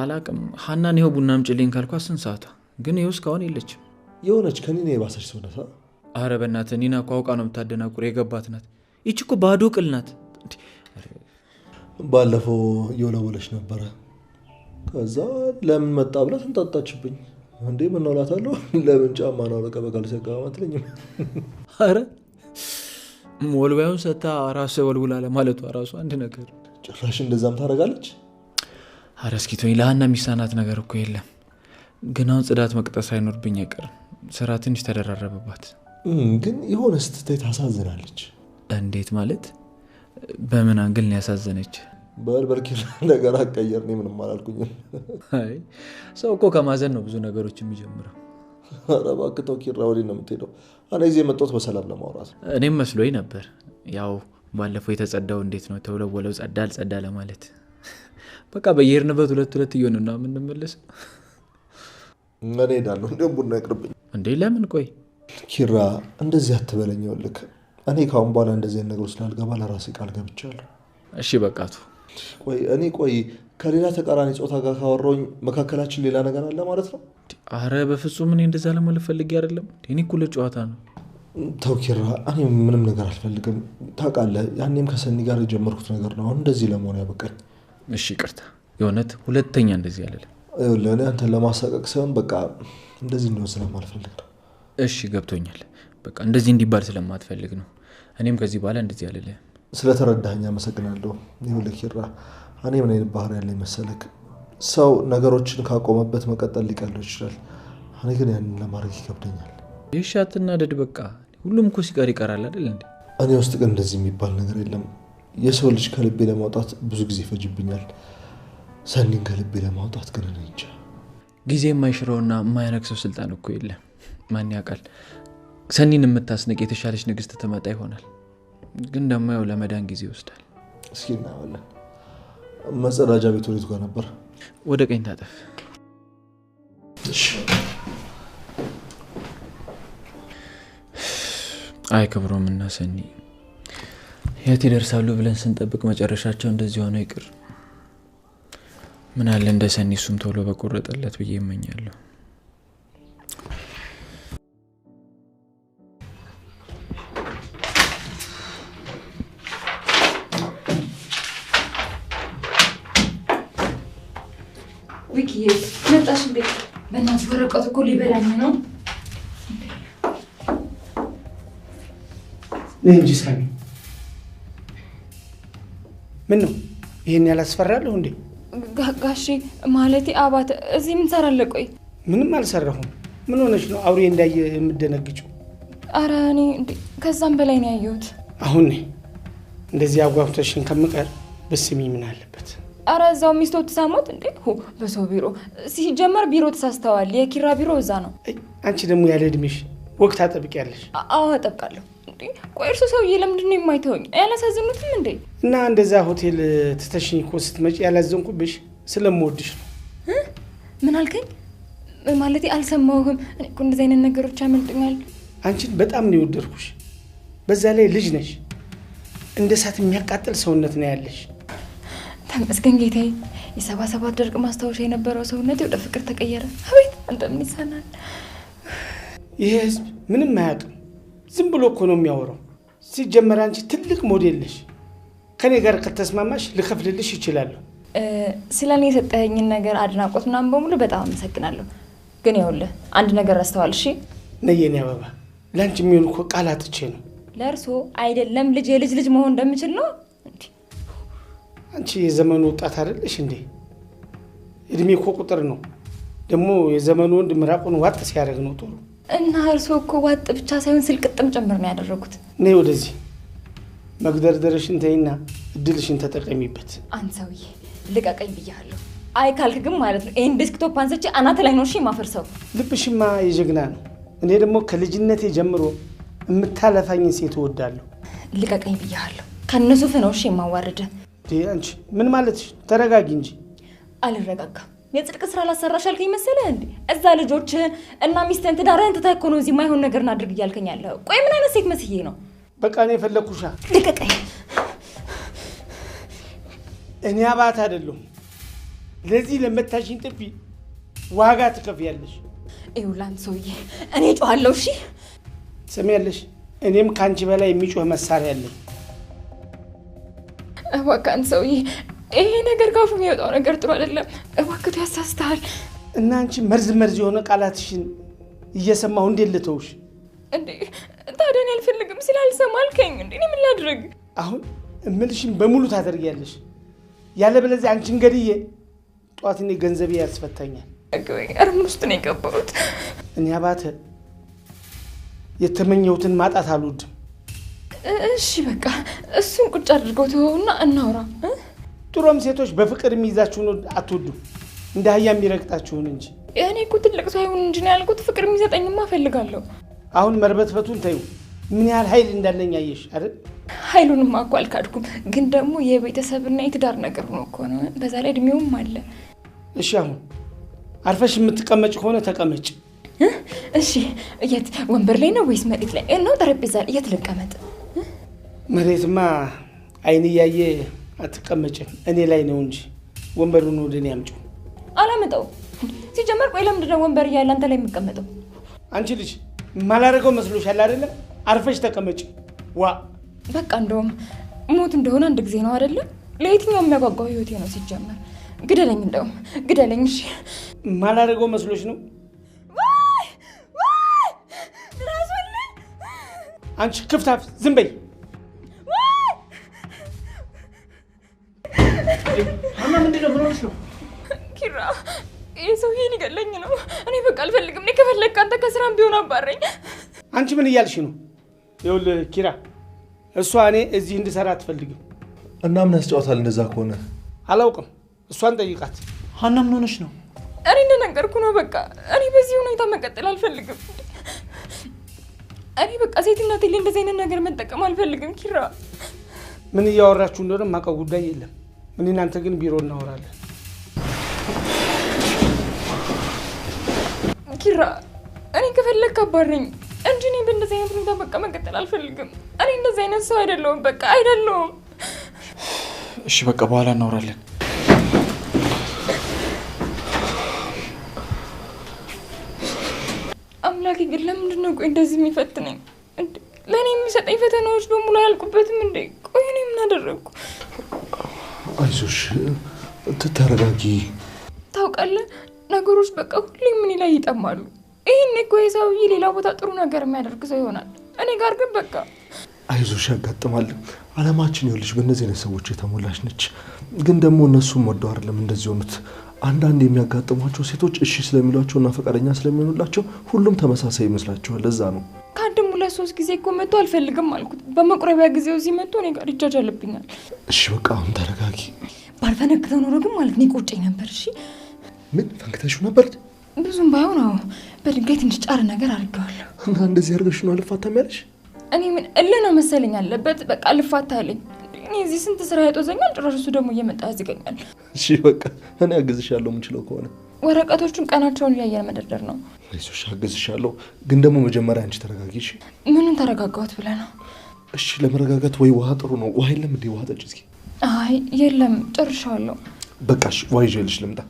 አላቅም። ሀናን ይኸው ቡና አምጪልኝ ካልኳት ስንት ሰዓቷ፣ ግን ይኸው እስካሁን የለችም። የሆነች ከኒና የባሰች ሰው ናት። አረ በእናትህ ኒና እኮ አውቃ ነው የምታደናቁር፣ የገባት ናት። ይቺ እኮ ባዶ ቅል ናት። ባለፈው እየወለወለች ነበረ። ከዛ ለምን መጣ ብላ ተንጣጣችብኝ። እንዴ ምን እላታለሁ፣ ለምን ጫማ ነው አውልቀህ በካልሲ አቀማመጥ አትለኝም? አረ ወልዋዩን ሰታ ራሷ ወልውላ ለማለቷ ራሱ አንድ ነገር። ጭራሽ እንደዛም ታደርጋለች። አረ እስኪ ተወኝ፣ ለሀና የሚሳናት ነገር እኮ የለም። ግን አሁን ጽዳት መቅጠር ሳይኖርብኝ አይቀርም። ስራ ትንሽ ተደራረበባት። ግን የሆነ ስትታይ ታሳዝናለች። እንዴት ማለት? በምን angle ነው ያሳዘነች? በል በል ኪራ፣ ነገር አትቀየር። እኔ ምንም አላልኩኝም። አይ ሰው እኮ ከማዘን ነው ብዙ ነገሮች የሚጀምረው። ኧረ እባክህ ተው ኪራ፣ ወዴት ነው የምትሄደው? እኔ እዚህ የመጣሁት በሰላም ለማውራት። እኔም መስሎኝ ነበር። ያው ባለፈው የተጸዳው እንዴት ነው ተወለወለው፣ ጸዳ አልጸዳ ለማለት በቃ በየሄድንበት ሁለት ሁለት እየሆንን ነው የምንመለሰው። እኔ እሄዳለሁ፣ እንዲያውም ቡና ይቅርብኝ። እንዴ ለምን? ቆይ ኪራ እንደዚህ አትበለኝ። ይኸውልህ እኔ ከአሁን በኋላ እንደዚህ አይነት ነገር ስላልገባ ለራሴ ቃል ገብቻለሁ። እሺ በቃ ተው። ቆይ እኔ ቆይ ከሌላ ተቃራኒ ጾታ ጋር ካወራሁኝ መካከላችን ሌላ ነገር አለ ማለት ነው? አረ በፍጹም እኔ እንደዛ ለማለት ፈልጌ አይደለም። እኔ እኮ ለጨዋታ ነው። ተው ኪራ፣ እኔ ምንም ነገር አልፈልግም። ታውቃለህ፣ ያኔም ከሰኒ ጋር የጀመርኩት ነገር ነው አሁን እንደዚህ ለመሆን ያበቃኝ። እሺ ይቅርታ፣ የእውነት ሁለተኛ እንደዚህ አልልም። ይኸውልህ እኔ አንተን ለማሳቀቅ ሳይሆን በቃ እንደዚህ እንዲሆን ስለማልፈልግ ነው። እሺ ገብቶኛል። በቃ እንደዚህ እንዲባል ስለማትፈልግ ነው። እኔም ከዚህ በኋላ እንደዚህ አልልህም። ስለተረዳኸኝ አመሰግናለሁ። ይኸውልህ ኪራ፣ እኔ ምን አይነት ባህሪ ያለኝ መሰለክ? ሰው ነገሮችን ካቆመበት መቀጠል ሊቀለው ይችላል። እኔ ግን ያንን ለማድረግ ይከብደኛል። እሺ አትናደድ። በቃ ሁሉም እኮ ሲቀር ይቀራል አይደል እንዴ? እኔ ውስጥ ግን እንደዚህ የሚባል ነገር የለም። የሰው ልጅ ከልቤ ለማውጣት ብዙ ጊዜ ይፈጅብኛል። ሰኒን ከልቤ ለማውጣት ግን እኔ እንጃ። ጊዜ የማይሽረውና የማያነግሰው ስልጣን እኮ የለም። ማን ያውቃል፣ ሰኒን የምታስንቅ የተሻለች ንግስት ትመጣ ይሆናል። ግን ደግሞ ያው ለመዳን ጊዜ ይወስዳል። እስኪ እናየዋለን። መጸዳጃ ቤት ወዴት ጋር ነበር? ወደ ቀኝ ታጠፍ። እሺ። አይ ክብሮም እና ሰኒ የት ይደርሳሉ ብለን ስንጠብቅ መጨረሻቸው እንደዚህ ሆነው ይቅር። ምን አለ እንደ ሰኒ እሱም ቶሎ በቆረጠለት ብዬ እመኛለሁ። ዊኪዬ መጣሽ እንዴ? በእናትሽ ወረቀቱ እኮ ሊበላኝ ነው። ነይ እንጂ ሳሚ። ምን ነው ይሄን ያላስፈራለሁ እንዴ? ጋሼ ማለቴ አባተ እዚህ ምን ሰራለህ? ቆይ ምንም አልሰራሁም። ምን ሆነሽ ነው አውሬ እንዳየ የምደነግጪው? አረ እኔ እንዴ ከዛም በላይ ነው ያየሁት። አሁን ነይ እንደዚህ አጓጉተሽን ከምቀር ብስሚ ምን አለበት? አረ እዛው ሚስቶ ተሳሞት እንዴ? ሆ በሰው ቢሮ ሲጀመር ቢሮ ተሳስተዋል። የኪራ ቢሮ እዛ ነው። አንቺ ደግሞ ያለ እድሜሽ ወቅት አጠብቂያለሽ። አዎ አጠብቃለሁ። እንዴ ቆይ እርሶ ሰውዬ ለምንድን ነው የማይተውኝ? ያላሳዝኑትም እንዴ? እና እንደዛ ሆቴል ትተሽኝ እኮ ስትመጪ ያላዘንኩብሽ ስለምወድሽ ነው። ምን አልከኝ? ማለቴ አልሰማሁህም። እኔ እኮ እንደዚህ አይነት ነገሮች ያመልጡኛል። አንቺን በጣም ነው የወደድኩሽ። በዛ ላይ ልጅ ነሽ፣ እንደ እሳት የሚያቃጥል ሰውነት ነው ያለሽ። ተመስገን ጌታዬ። የ77 ደርቅ ማስታወሻ የነበረው ሰውነቴ ወደ ፍቅር ተቀየረ። አቤት አንተ ምን ይሳናል? ይሄ ህዝብ ምንም አያውቅም። ዝም ብሎ እኮ ነው የሚያወራው። ሲጀመር አንቺ ትልቅ ሞዴል ነሽ። ከኔ ጋር ከተስማማሽ ልከፍልልሽ ይችላለሁ። ስለኔ የሰጠኸኝን ነገር አድናቆት ምናምን በሙሉ በጣም አመሰግናለሁ። ግን ይኸውልህ አንድ ነገር ረስተዋል። እሺ ነይ የኔ አበባ፣ ለአንቺ የሚሆን እኮ ቃል አጥቼ ነው። ለእርሶ አይደለም ልጅ የልጅ ልጅ መሆን እንደምችል ነው። አንቺ የዘመኑ ወጣት አይደለሽ እንዴ? እድሜ እኮ ቁጥር ነው። ደግሞ የዘመኑ ወንድ ምራቁን ዋጥ ሲያደርግ ነው ጥሩ። እና እርስዎ እኮ ዋጥ ብቻ ሳይሆን ስልቅጥም ጭምር ነው ያደረጉት። ነይ ወደዚህ። መግደርደርሽን ተይና እድልሽን ተጠቀሚበት። አንተ ሰውዬ ልቀቀኝ ብያለሁ። አይ ካልክ ግን ማለት ነው ይሄን desktop አንስቼ አናት ላይ ነው እሺ የማፈርሰው። ልብሽማ የጀግና ነው። እኔ ደግሞ ከልጅነቴ ጀምሮ የምታለፋኝን ሴት እወዳለሁ። ልቀቀኝ ብያለሁ። ከነሱፍ ነው እሺ የማዋርደ። አንቺ ምን ማለትሽ? ተረጋጊ እንጂ። አልረጋጋም። የጽድቅ ስራ ላሰራሽ አልከኝ መሰለህ እንዴ? እዛ ልጆችህን እና ሚስትህን ትዳርህን ትተህ እኮ ነው እዚህ የማይሆን ነገር እናድርግ እያልከኝ ያለኸው። ቆይ ምን አይነት ሴት መስዬ ነው? በቃ እኔ የፈለግኩሻ። ልቀቀኝ። እኔ አባት አይደለሁም። ለዚህ ለመታሽኝ ጥፊ ዋጋ ትከፍያለሽ። ይኸውልህ አንተ ሰውዬ እኔ እጮሃለሁ። እሺ ትሰሚያለሽ? እኔም ከአንቺ በላይ የሚጮህ መሳሪያ አለኝ። እባክህ አንተ ሰውዬ ይሄ ነገር ካፉ የሚወጣው ነገር ጥሩ አይደለም። እባክህ ያሳስተሃል። እና አንቺ መርዝ መርዝ የሆነ ቃላትሽን እየሰማሁ እንዴት ልተውሽ? እንዴ ታዲያ እኔ አልፈልግም ስላልሰማ አልከኝ እንዴ? እኔ ምን ላድርግ? አሁን እምልሽን በሙሉ ታደርጊያለሽ። ያለበለዚያ አንቺን ገድዬ ጠዋት እኔ ገንዘቤ ያስፈታኛል። ኧረ ምን ውስጥ ነው የገባሁት? እኔ አባተ የተመኘሁትን ማጣት አልወድም። እሺ በቃ እሱን ቁጭ አድርገው ተወውና እናውራ። ድሮም ሴቶች በፍቅር የሚይዛችሁን አትወዱም፣ እንደ አህያ የሚረግጣችሁን እንጂ። እኔ እኮ ትልቅ ሰው አይሁን እንጂ ነው ያልኩት። ፍቅር የሚሰጠኝማ እፈልጋለሁ። አሁን መርበትበቱን ተይው። ምን ያህል ኃይል እንዳለኝ አየሽ አይደል? ኃይሉንማ እኮ አልካድኩም፣ ግን ደግሞ የቤተሰብና የትዳር ነገር ነው እኮ ነው። በዛ ላይ እድሜውም አለ። እሺ አሁን አርፈሽ የምትቀመጭ ከሆነ ተቀመጭ። እሺ የት? ወንበር ላይ ነው ወይስ መሬት ላይ ነው? ጠረጴዛ ላይ የት ልቀመጥ? መሬትማ አይን እያየ አትቀመጭም፣ እኔ ላይ ነው እንጂ። ወንበሩን ወደ እኔ አምጪው። አላመጣው። ሲጀመር ቆይ ለምንድን ነው ወንበር እያለ አንተ ላይ የምቀመጠው? አንቺ ልጅ የማላደርገው መስሎሻል አይደለም? አርፈሽ ተቀመጭ። ዋ በቃ እንደውም ሞት እንደሆነ አንድ ጊዜ ነው አይደለ? ለየትኛው የሚያጓጓው ህይወቴ ነው ሲጀመር። ግደለኝ፣ እንደውም ግደለኝ። እሺ የማላደርገው መስሎሽ ነው? ዋይ ዋይ ድረሱልኝ! አንቺ ክፍታፍ ዝም በይ። ሀና ምንድን ነው? ምን ሆነሽ ነው? ኪራ ይህ ሰውዬ ሊገለኝ ነው። እኔ በቃ አልፈልግም። እኔ ከፈለግክ አንተ ከስራም ቢሆን አባረኝ። አንቺ ምን እያልሽ ነው? ይኸውልህ ኪራ፣ እሷ እኔ እዚህ እንድሰራ አትፈልግም። እና ምን ያስጫወታል እንደዛ ከሆነ? አላውቅም፣ እሷን ጠይቃት። ሀና ምን ሆነሽ ነው? እኔ እንደነገርኩ ነው። በቃ እኔ በዚህ ሁኔታ መቀጠል አልፈልግም። እኔ በቃ ሴትነቴ ላይ እንደዚህ አይነት ነገር መጠቀም አልፈልግም። ኪራ ምን እያወራችሁ እንደሆነ የማውቀው ጉዳይ የለም። እኔ እናንተ ግን ቢሮ እናወራለን። ኪራ እኔ ከፈለግክ አባረኝ እንጂ እኔ በእንደዚህ አይነት ሁኔታ በቃ መቀጠል አልፈልግም። እኔ እንደዚህ አይነት ሰው አይደለሁም። በቃ አይደለሁም። እሺ በቃ በኋላ እናወራለን። አምላኬ ግን ለምንድን ነው ቆይ እንደዚህ የሚፈትነኝ? ለእኔ የሚሰጠኝ ፈተናዎች በሙሉ አያልቁበትም እንዴ? ቆይ እኔ ምን አደረግኩ? አይዞሽ፣ ተረጋጊ። ታውቃለህ ነገሮች በቃ ሁሌም እኔ ላይ ይጠማሉ። ይሄን እኮ የሰውዬ ሌላ ቦታ ጥሩ ነገር የሚያደርግ ሰው ይሆናል፣ እኔ ጋር ግን በቃ አይዞሽ፣ ያጋጥማል። አለማችን ይኸውልሽ በእነዚህ አይነት ሰዎች የተሞላች ነች። ግን ደግሞ እነሱም ወደው አይደለም እንደዚህ ሆኑት። አንዳንድ የሚያጋጥሟቸው ሴቶች እሺ ስለሚሏቸውና ፈቃደኛ ስለሚሆኑላቸው ሁሉም ተመሳሳይ ይመስላቸዋል። ለዛ ነው ከአንድም ሁለት ሶስት ጊዜ እኮ መጥቶ አልፈልግም አልኩት። በመቁረቢያ ጊዜው እዚህ መጥቶ እኔ ጋር ይጃጃልብኛል። እሺ በቃ አሁን ተረጋጊ። ባልፈነክተው ኖሮ ግን ማለት ነው ይቆጨኝ ነበር። እሺ ምን ፈንክተሽው ነበር? ብዙም ባይሆን አዎ፣ በድንጋይ ትንሽ ጫር ነገር አድርጌዋለሁ። እና እንደዚህ አድርገሽ ነው አልፋታም ያለሽ? እኔ ምን እልህ ነው መሰለኝ አለበት። በቃ አልፋታ አለኝ። እኔ እዚህ ስንት ስራ ያጦዘኛል፣ ጭራሽ እሱ ደግሞ እየመጣ ያዝገኛል። እሺ በቃ እኔ አግዝሻለሁ የምችለው ከሆነ። ወረቀቶቹን ቀናቸውን እያየን መደርደር ነው። አይዞሽ አግዝሻለሁ፣ ግን ደግሞ መጀመሪያ አንቺ ተረጋጊ። እሺ ምኑን ተረጋጋሁት ብለህ ነው? እሺ ለመረጋጋት ወይ ውሃ ጥሩ ነው። ውሃ የለም እንዴ? ውሃ ጠጪ እስኪ። አይ የለም ጨርሻለሁ። በቃ እሺ ውሃ ይዤልሽ ልምጣ።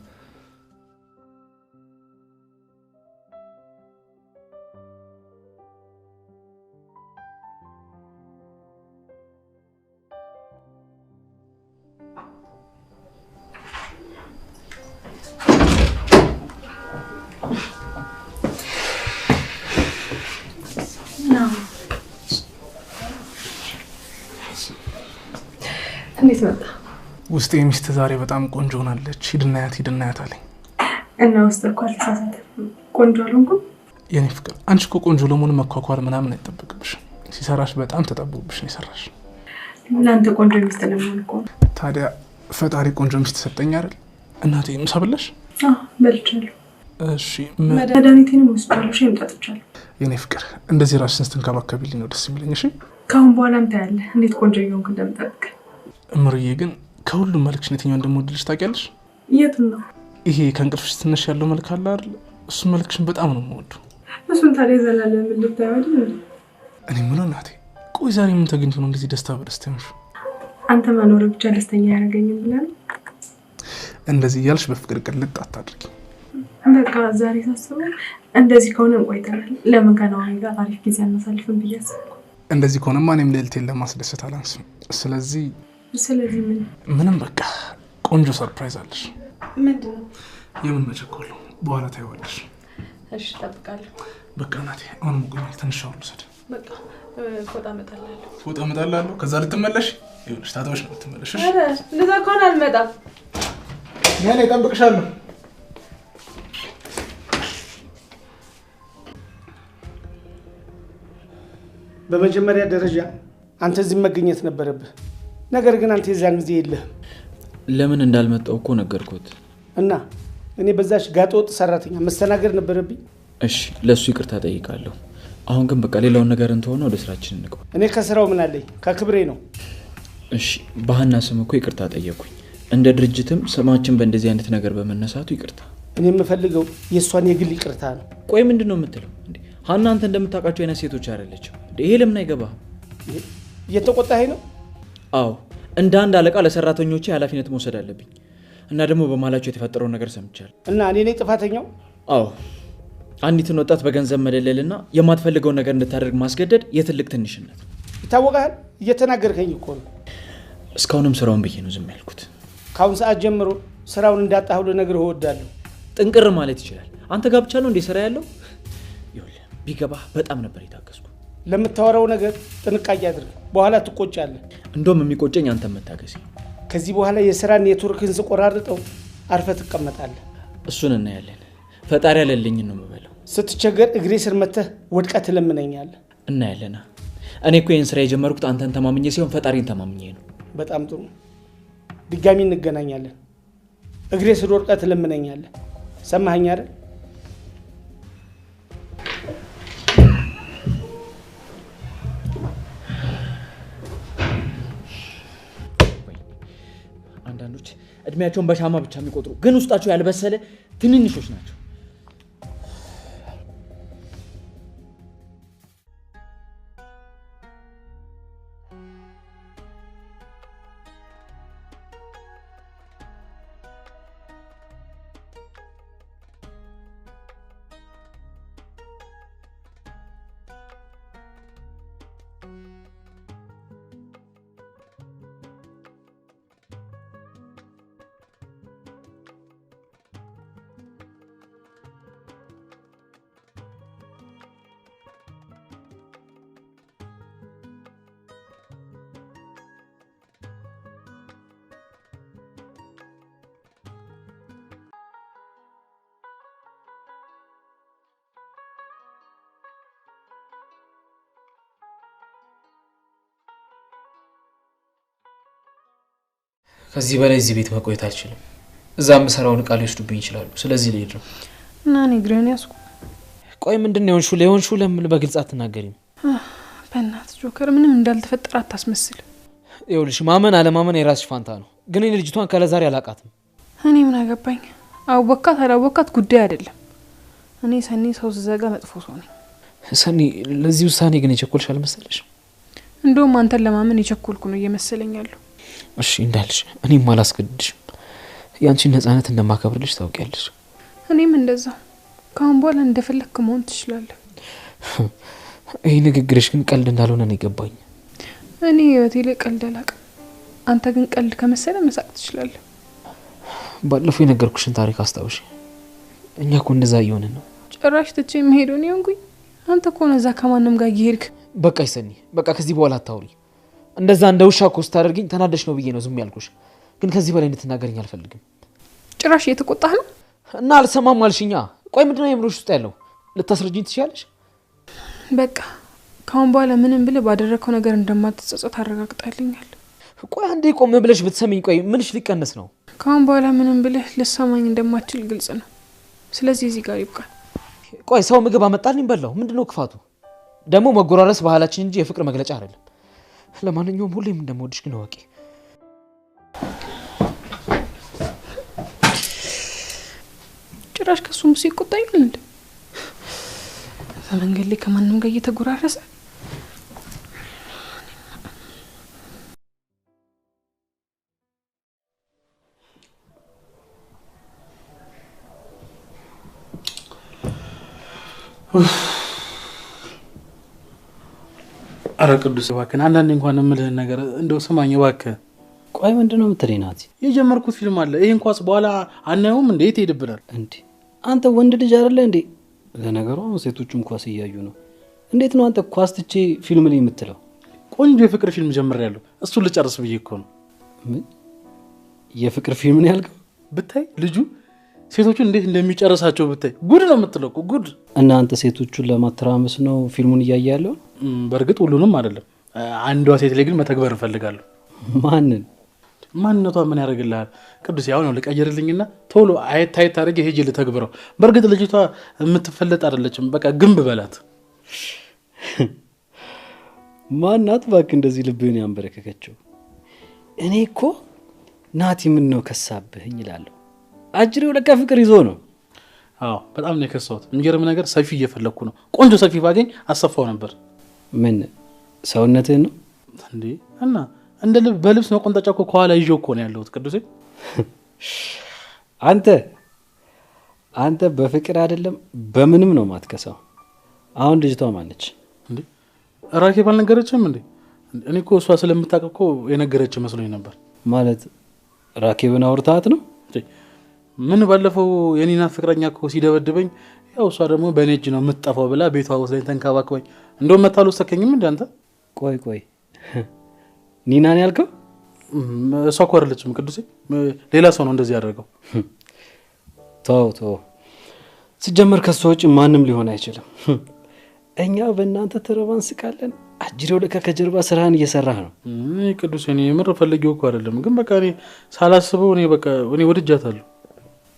እንዴት መጣ? ውስጤ ሚስት ዛሬ በጣም ቆንጆ ሆናለች፣ ሂድና ያት አለኝ። እና ውስጥ እኮ አልተሳሳተም፣ ቆንጆ አልሆንኩም። የኔ ፍቅር አንቺ እኮ ቆንጆ ለመሆን መኳኳል ምናምን አይጠበቅብሽም። ሲሰራሽ በጣም ተጠቦብሽ ነው የሰራሽ። ለአንተ ቆንጆ ሚስት ለመሆን እኮ ነው። ታዲያ ፈጣሪ ቆንጆ ሚስት ሰጠኝ አይደል? እናቴ ምሳ በላሽ? አዎ በልቻለሁ። እሺ መድኃኒቴንም ወስጃለሁ፣ ሻይም ጠጥቻለሁ። የኔ ፍቅር እንደዚህ ራስሽን ስትንከባከቢልኝ ነው ደስ የሚለኝ። እሺ ከአሁን በኋላም ታያለህ እንዴት ቆንጆ እየሆንክ እንደምጠብቅ። እምሩዬ ግን ከሁሉም መልክሽ የትኛው እንደምወድልሽ ታውቂያለሽ? የቱን ነው? ይሄ ከእንቅልፍሽ ትንሽ ያለው መልክ አለ አይደል? እሱ መልክሽን በጣም ነው የምወደው። እሱን ታዲያ ዘላለም ልታየው አይደል? እኔ የምለው እናቴ፣ ቆይ ዛሬ ምን ተገኝቶ ነው እንደዚህ ደስታ በደስታ የሆንሽው? አንተ መኖር ብቻ ደስተኛ ያደርገኝም ብለህ ነው? እንደዚህ እያልሽ በፍቅር ቅልጥ አታድርጊ። በቃ ዛሬ ሳስበው እንደዚህ ከሆነ እንቆይተናል፣ ለምን ከናሆሚ ጋር አሪፍ ጊዜ አናሳልፍም ብዬ አሰብኩ። እንደዚህ ከሆነማ እኔም ልዕልቴን ለማስደሰት አላንስም። ስለዚህ ምን? ምንም በቃ ቆንጆ surprise አለሽ። ምንድን ነው? የምን መቸኮል ነው? በኋላ ታይዋለሽ። እሺ እጠብቃለሁ። በቃ እናቴ አሁን ሞቆኛል፣ ትንሽ ሻወር ልውሰድ። በቃ ፎጣ እመጣልሃለሁ። ፎጣ እመጣልሃለሁ። ከዛ ልትመለሽ? ይኸውልሽ ታጥበሽ ነው የምትመለሽ። እሺ? ኧረ እንደዛ ከሆነ አልመጣም። እኔ እጠብቅሻለሁ። በመጀመሪያ ደረጃ አንተ እዚህ መገኘት ነበረብህ። ነገር ግን አንተ የዛን ጊዜ የለህም። ለምን እንዳልመጣው እኮ ነገርኩት። እና እኔ በዛች ጋጠወጥ ሰራተኛ መስተናገድ ነበረብኝ። እሺ ለሱ ይቅርታ ጠይቃለሁ። አሁን ግን በቃ ሌላውን ነገር እንተውና ወደ ስራችን እንግባ። እኔ ከስራው ምን አለኝ? ከክብሬ ነው። እሺ በሀና ስም እኮ ይቅርታ ጠየቅኩኝ። እንደ ድርጅትም ስማችን በእንደዚህ አይነት ነገር በመነሳቱ ይቅርታ። እኔ የምፈልገው የእሷን የግል ይቅርታ ነው። ቆይ ምንድን ነው የምትለው? ሀና አንተ እንደምታውቃቸው አይነት ሴቶች አይደለችም። ይሄ ለምን አይገባህም? እየተቆጣኸኝ ነው? አዎ እንደ አንድ አለቃ ለሰራተኞቼ ኃላፊነት መውሰድ አለብኝ። እና ደግሞ በመሀላቸው የተፈጠረውን ነገር ሰምቻለሁ። እና እኔ ነኝ ጥፋተኛው? አዎ አንዲትን ወጣት በገንዘብ መደለልና የማትፈልገውን ነገር እንድታደርግ ማስገደድ የትልቅ ትንሽነት። ይታወቃል። እየተናገርከኝ እኮ ነው። እስካሁንም ስራውን ብዬ ነው ዝም ያልኩት። ከአሁን ሰዓት ጀምሮ ስራውን እንዳጣህ ልነግርህ እወዳለሁ። ጥንቅር ማለት ይችላል። አንተ ጋር ብቻ ነው እንዴ ስራ ያለው? ይኸውልህ ቢገባህ በጣም ነበር የታገስኩ። ለምታወራው ነገር ጥንቃቄ አድርግ፣ በኋላ ትቆጫለህ። እንደውም የሚቆጨኝ አንተ መታገሴ። ከዚህ በኋላ የስራ ኔትወርክን ስቆራርጠው አርፈህ ትቀመጣለህ። እሱን እናያለን። ፈጣሪ ያለልኝ ነው የምበለው። ስትቸገር እግሬ ስር መተህ ወድቀህ ትለምነኛለህ። እናያለና። እኔ እኮ ይህን ስራ የጀመርኩት አንተን ተማምኜ ሲሆን ፈጣሪን ተማምኜ ነው። በጣም ጥሩ። ድጋሚ እንገናኛለን። እግሬ ስር ወድቀህ ትለምነኛለህ። ሰማኸኝ አይደል? አንዳንዶች እድሜያቸውን በሻማ ብቻ የሚቆጥሩ ግን ውስጣቸው ያልበሰለ ትንንሾች ናቸው። ከዚህ በላይ እዚህ ቤት መቆየት አልችልም። እዛ የምሰራውን እቃ ሊወስዱብኝ ይችላሉ። ስለዚህ ልሄድ ነው። እና እኔ እግርህን ያዝኩ። ቆይ ምንድን ነው የሆንሽው? ለሆንሽው ለምን በግልጽ አትናገሪም? በእናትህ ጆከር፣ ምንም እንዳልተፈጠረ አታስመስል። ይኸውልሽ ማመን አለማመን የራስሽ ፋንታ ነው። ግን እኔ ልጅቷን ከለዛሬ አላውቃትም። እኔ ምን አገባኝ? አወካት አላወካት ጉዳይ አይደለም። እኔ ሰኒ ሰው ስዘጋ መጥፎ ሰው ነኝ። ሰኒ፣ ለዚህ ውሳኔ ግን የቸኮልሽ አልመሰለሽ? እንደውም አንተን ለማመን የቸኮልኩ ነው እየመሰለኝ ያለው። እሺ እንዳልሽ፣ እኔም አላስገድድሽም። ያንቺን ነፃነት እንደማከብርልሽ ታውቂያለሽ። እኔም እንደዛው። ከአሁን በኋላ እንደፈለክ መሆን ትችላለህ። ይህ ንግግርሽ ግን ቀልድ እንዳልሆነ ነው የገባኝ። እኔ ህይወቴ ላይ ቀልድ አላውቅም። አንተ ግን ቀልድ ከመሰለ መሳቅ ትችላለህ። ባለፈው የነገርኩሽን ታሪክ አስታውሽ። እኛ እኮ እንደዛ እየሆንን ነው። ጭራሽ ትቼ የምሄደው እኔ ሆንኩኝ። አንተ እኮ ነው እዛ ከማንም ጋር እየሄድክ። በቃ ሰኒ፣ በቃ ከዚህ በኋላ አታውሪ። እንደዛ እንደ ውሻ እኮ ስታደርጊኝ ተናደሽ ነው ብዬ ነው ዝም ያልኩሽ። ግን ከዚህ በላይ እንድትናገረኝ አልፈልግም። ጭራሽ እየተቆጣህ ነው? እና አልሰማም አልሽኛ። ቆይ ምንድነው የምሮሽ ውስጥ ያለው? ልታስረጅኝ ትችያለሽ? በቃ ካሁን በኋላ ምንም ብለህ ባደረግከው ነገር እንደማትጸጸት አረጋግጣልኛል። ቆይ አንዴ ቆም ብለሽ ብትሰሚኝ፣ ቆይ ምንሽ ሊቀነስ ነው? ካሁን በኋላ ምንም ብለህ ልሰማኝ እንደማትችል ግልጽ ነው። ስለዚህ እዚህ ጋር ይብቃል። ቆይ ሰው ምግብ አመጣልኝ በላው፣ ምንድነው ክፋቱ? ደግሞ መጎራረስ ባህላችን እንጂ የፍቅር መግለጫ አይደለም። ለማንኛውም ሁሌም እንደምወድሽ ግን እወቂ። ጭራሽ ከሱም ብሶ ይቆጣኛል እንዴ? በመንገድ ላይ ከማንም ጋር እየተጎራረሰ አረ ቅዱስ እባክህን አንዳንዴ እንኳን የምልህን ነገር እንደው ስማኝ እባክህ። ቆይ ምንድነው የምትለኝ ናቲ? የጀመርኩት ፊልም አለ። ይሄን ኳስ በኋላ አናየውም እንዴ? የት ይሄድብናል እንዴ? አንተ ወንድ ልጅ አይደለ እንዴ? ለነገሩ አሁን ሴቶቹም ኳስ እያዩ ነው። እንዴት ነው አንተ ኳስ ትቼ ፊልም ላይ የምትለው? ቆንጆ የፍቅር ፊልም ጀምሬያለሁ። እሱን ልጨርስ ብዬ እኮ ነው። ምን የፍቅር ፊልም ነው ያልከው? ብታይ ልጁ ሴቶቹን እንዴት እንደሚጨርሳቸው ብታይ ጉድ ነው የምትለው እኮ ጉድ። እና አንተ ሴቶቹን ለማተራመስ ነው ፊልሙን እያየ ያለው? በእርግጥ ሁሉንም አይደለም። አንዷ ሴት ላይ ግን መተግበር እፈልጋለሁ። ማንን? ማንነቷ ምን ያደርግልሃል ቅዱስ? ያው ነው ልቀይርልኝና ቶሎ አየት አየት አድርጌ ሄጄ ልተግብረው። በእርግጥ ልጅቷ የምትፈለጥ አይደለችም። በቃ ግንብ በላት። ማናት እባክህ እንደዚህ ልብህን ያንበረከከችው? እኔ እኮ ናቲ ምን ነው ከሳብህኝ እላለሁ። አጅሬው ለካ ፍቅር ይዞ ነው። አዎ በጣም ነው የከሳሁት። የሚገርም ነገር ሰፊ እየፈለኩ ነው። ቆንጆ ሰፊ ባገኝ አሰፋው ነበር። ምን ሰውነትህን ነው እንዴ? እና እንደ ልብ በልብስ መቆንጠጫ እኮ ከኋላ ይዤው እኮ ነው ያለሁት ቅዱሴ። አንተ በፍቅር አይደለም በምንም ነው ማትከሳው። አሁን ልጅቷ ማነች እንዴ? ራኬብ አልነገረችም እንዴ? እኔ እኮ እሷ ስለምታውቅ እኮ የነገረች መስሎኝ ነበር። ማለት ራኬብን አውርታት ነው? ምን ባለፈው የኒና ፍቅረኛ እኮ ሲደበድበኝ ያው እሷ ደግሞ በእኔ እጅ ነው የምትጠፋው ብላ ቤቷ ወስዳኝ ተንከባክባኝ፣ እንደውም መታ አልወሰድከኝም እንዴ አንተ? ቆይ ቆይ ኒናን ያልከው? እሷ እኮ አይደለችም ቅዱሴ፣ ሌላ ሰው ነው እንደዚህ ያደረገው። ተው ተው፣ ሲጀመር ከሷ ውጭ ማንም ሊሆን አይችልም። እኛ በእናንተ ተረባን ስቃለን። አጅሬው ለካ ከጀርባ ስራህን እየሰራህ ነው። ቅዱሴ እኔ የምር ፈልጌው እኮ አይደለም፣ ግን በቃ እኔ ሳላስበው እኔ በቃ እኔ ወድጃታለሁ።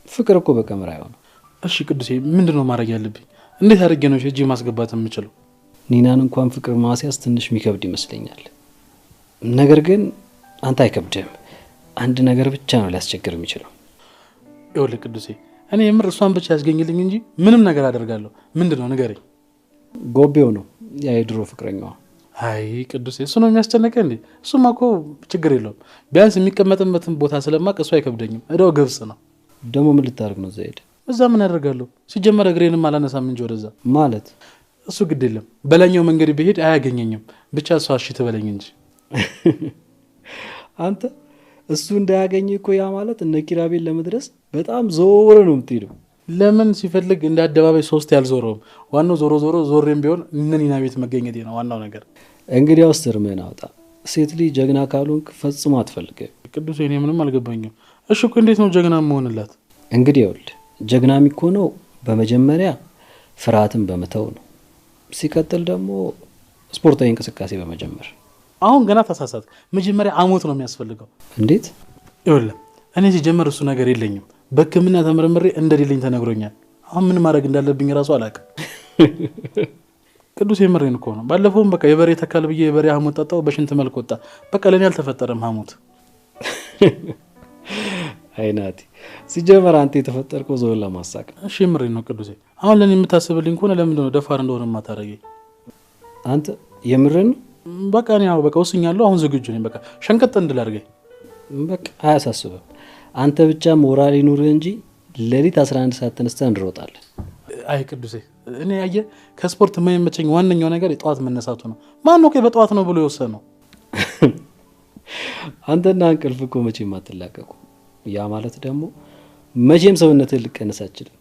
ፍቅር እኮ በቀመር አይሆንም። እሺ ቅዱሴ ምንድነው ማድረግ ያለብኝ? እንዴት አድርጌ ነው እጄ ማስገባት የምችለው? ኒናን እንኳን ፍቅር ማስያዝ ትንሽ የሚከብድ ይመስለኛል። ነገር ግን አንተ አይከብድህም። አንድ ነገር ብቻ ነው ሊያስቸግር የሚችለው። ይኸውልህ ቅዱሴ እኔ የምር እሷን ብቻ ያስገኝልኝ እንጂ ምንም ነገር አደርጋለሁ። ምንድነው ንገረኝ። ጎቤው ነው ያ የድሮ ፍቅረኛዋ። አይ ቅዱሴ እሱ ነው የሚያስጨንቀህ እንዴ? እሱማ እኮ ችግር የለውም። ቢያንስ የሚቀመጥበትን ቦታ ስለማቅ እሱ አይከብደኝም። እዳው ግብጽ ነው። ደግሞ ምን ልታደርግ ነው እዛ ሄደህ? እዛ ምን አደርጋለሁ? ሲጀመር እግሬንም አላነሳም እንጂ ወደዛ። ማለት እሱ ግድ የለም። በላኛው መንገድ ብሄድ አያገኘኝም። ብቻ እሷ እሺ ትበለኝ እንጂ። አንተ እሱ እንዳያገኝ እኮ ያ ማለት እነ ኪራቤል ለመድረስ በጣም ዞር ነው የምትሄደው። ለምን ሲፈልግ እንደ አደባባይ ሶስት ያልዞረውም። ዋናው ዞሮ ዞሮ ዞሬም ቢሆን እነ ኒና ቤት መገኘቴ ነው ዋናው ነገር። እንግዲያውስ እርምህን አውጣ። ሴት ልጅ ጀግና ካልሆንክ ፈጽሞ አትፈልግም። ቅዱሴ እኔ ምንም አልገባኝም። እሺ እኮ እንዴት ነው ጀግና መሆንላት? እንግዲህ ይኸውልህ ጀግና የሚኮነው በመጀመሪያ ፍርሃትን በመተው ነው። ሲቀጥል ደግሞ ስፖርታዊ እንቅስቃሴ በመጀመር። አሁን ገና ተሳሳት። መጀመሪያ አሞት ነው የሚያስፈልገው። እንዴት? ይኸውልህ እኔ ሲጀመር እሱ ነገር የለኝም። በሕክምና ተመርምሬ እንደሌለኝ ተነግሮኛል። አሁን ምን ማድረግ እንዳለብኝ ራሱ አላውቅም። ቅዱስ የምሬን እኮ ነው። ባለፈውም በቃ የበሬ ተካል ብዬ የበሬ ሐሞት ጠጣሁ፣ በሽንት መልክ ወጣ። በቃ ለኔ አልተፈጠረም ሐሞት። አይ ናቲ፣ ሲጀመር አንተ የተፈጠርከው ሰውን ለማሳቅ። እሺ የምሬን ነው ቅዱሴ። አሁን ለኔ የምታስብልኝ ከሆነ ለምንድን ነው ደፋር እንደሆነ የማታደርገኝ? አንተ የምሬን ነው? በቃ እኔ አዎ በቃ ወስኛለሁ። አሁን ዝግጁ ነኝ። በቃ ሸንቀጥ እንድል አድርገኝ። በቃ አያሳስብም። አንተ ብቻ ሞራል ይኑርህ እንጂ ሌሊት 11 ሰዓት ተነስተህ እንሮጣለን። አይ ቅዱሴ እኔ አየህ ከስፖርት የማይመቸኝ ዋነኛው ነገር የጠዋት መነሳቱ ነው። ማን ነው በጠዋት ነው ብሎ የወሰነው? አንተና እንቅልፍ እኮ መቼም አትላቀቁ። ያ ማለት ደግሞ መቼም ሰውነትህን ልቀንስ አትችልም።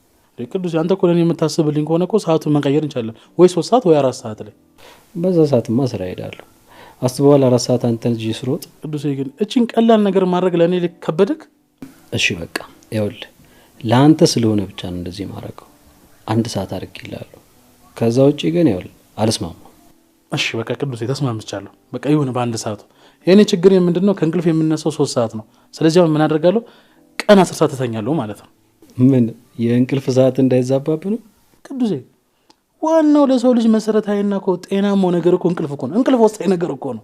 ቅዱሴ አንተ እኮ ለኔ የምታስብልኝ ከሆነ እኮ ሰዓቱን መቀየር እንችላለን። ወይ 3 ሰዓት ወይ 4 ሰዓት ላይ። በዛ ሰዓትማ ስራ እሄዳለሁ። አስበዋል? 4 ሰዓት አንተን እጅ ስሮጥ። ቅዱሴ ግን እቺን ቀላል ነገር ማድረግ ለእኔ ከበደክ? እሺ በቃ ይኸውልህ፣ ለአንተ ስለሆነ ብቻ ነው እንደዚህ ማድረገው። 1 ሰዓት አድርጌልሃለሁ። ከዛ ውጪ ግን ይኸውልህ አልስማማም። እሺ በቃ ቅዱሴ ተስማምቻለሁ። በቃ ይሁን በ1 ሰዓቱ። የኔ ችግር ምንድነው? ከእንቅልፍ የምነሳው 3 ሰዓት ነው። ስለዚህ አሁን ምን አደርጋለሁ? ቀን 10 ሰዓት እተኛለሁ ማለት ነው። ምን የእንቅልፍ ሰዓት እንዳይዛባብህ ነው? ቅዱሴ ዋናው ለሰው ልጅ መሰረታዊና እኮ ጤናማው ነገር እኮ እንቅልፍ እኮ ነው። እንቅልፍ ወሳኝ ነገር እኮ ነው።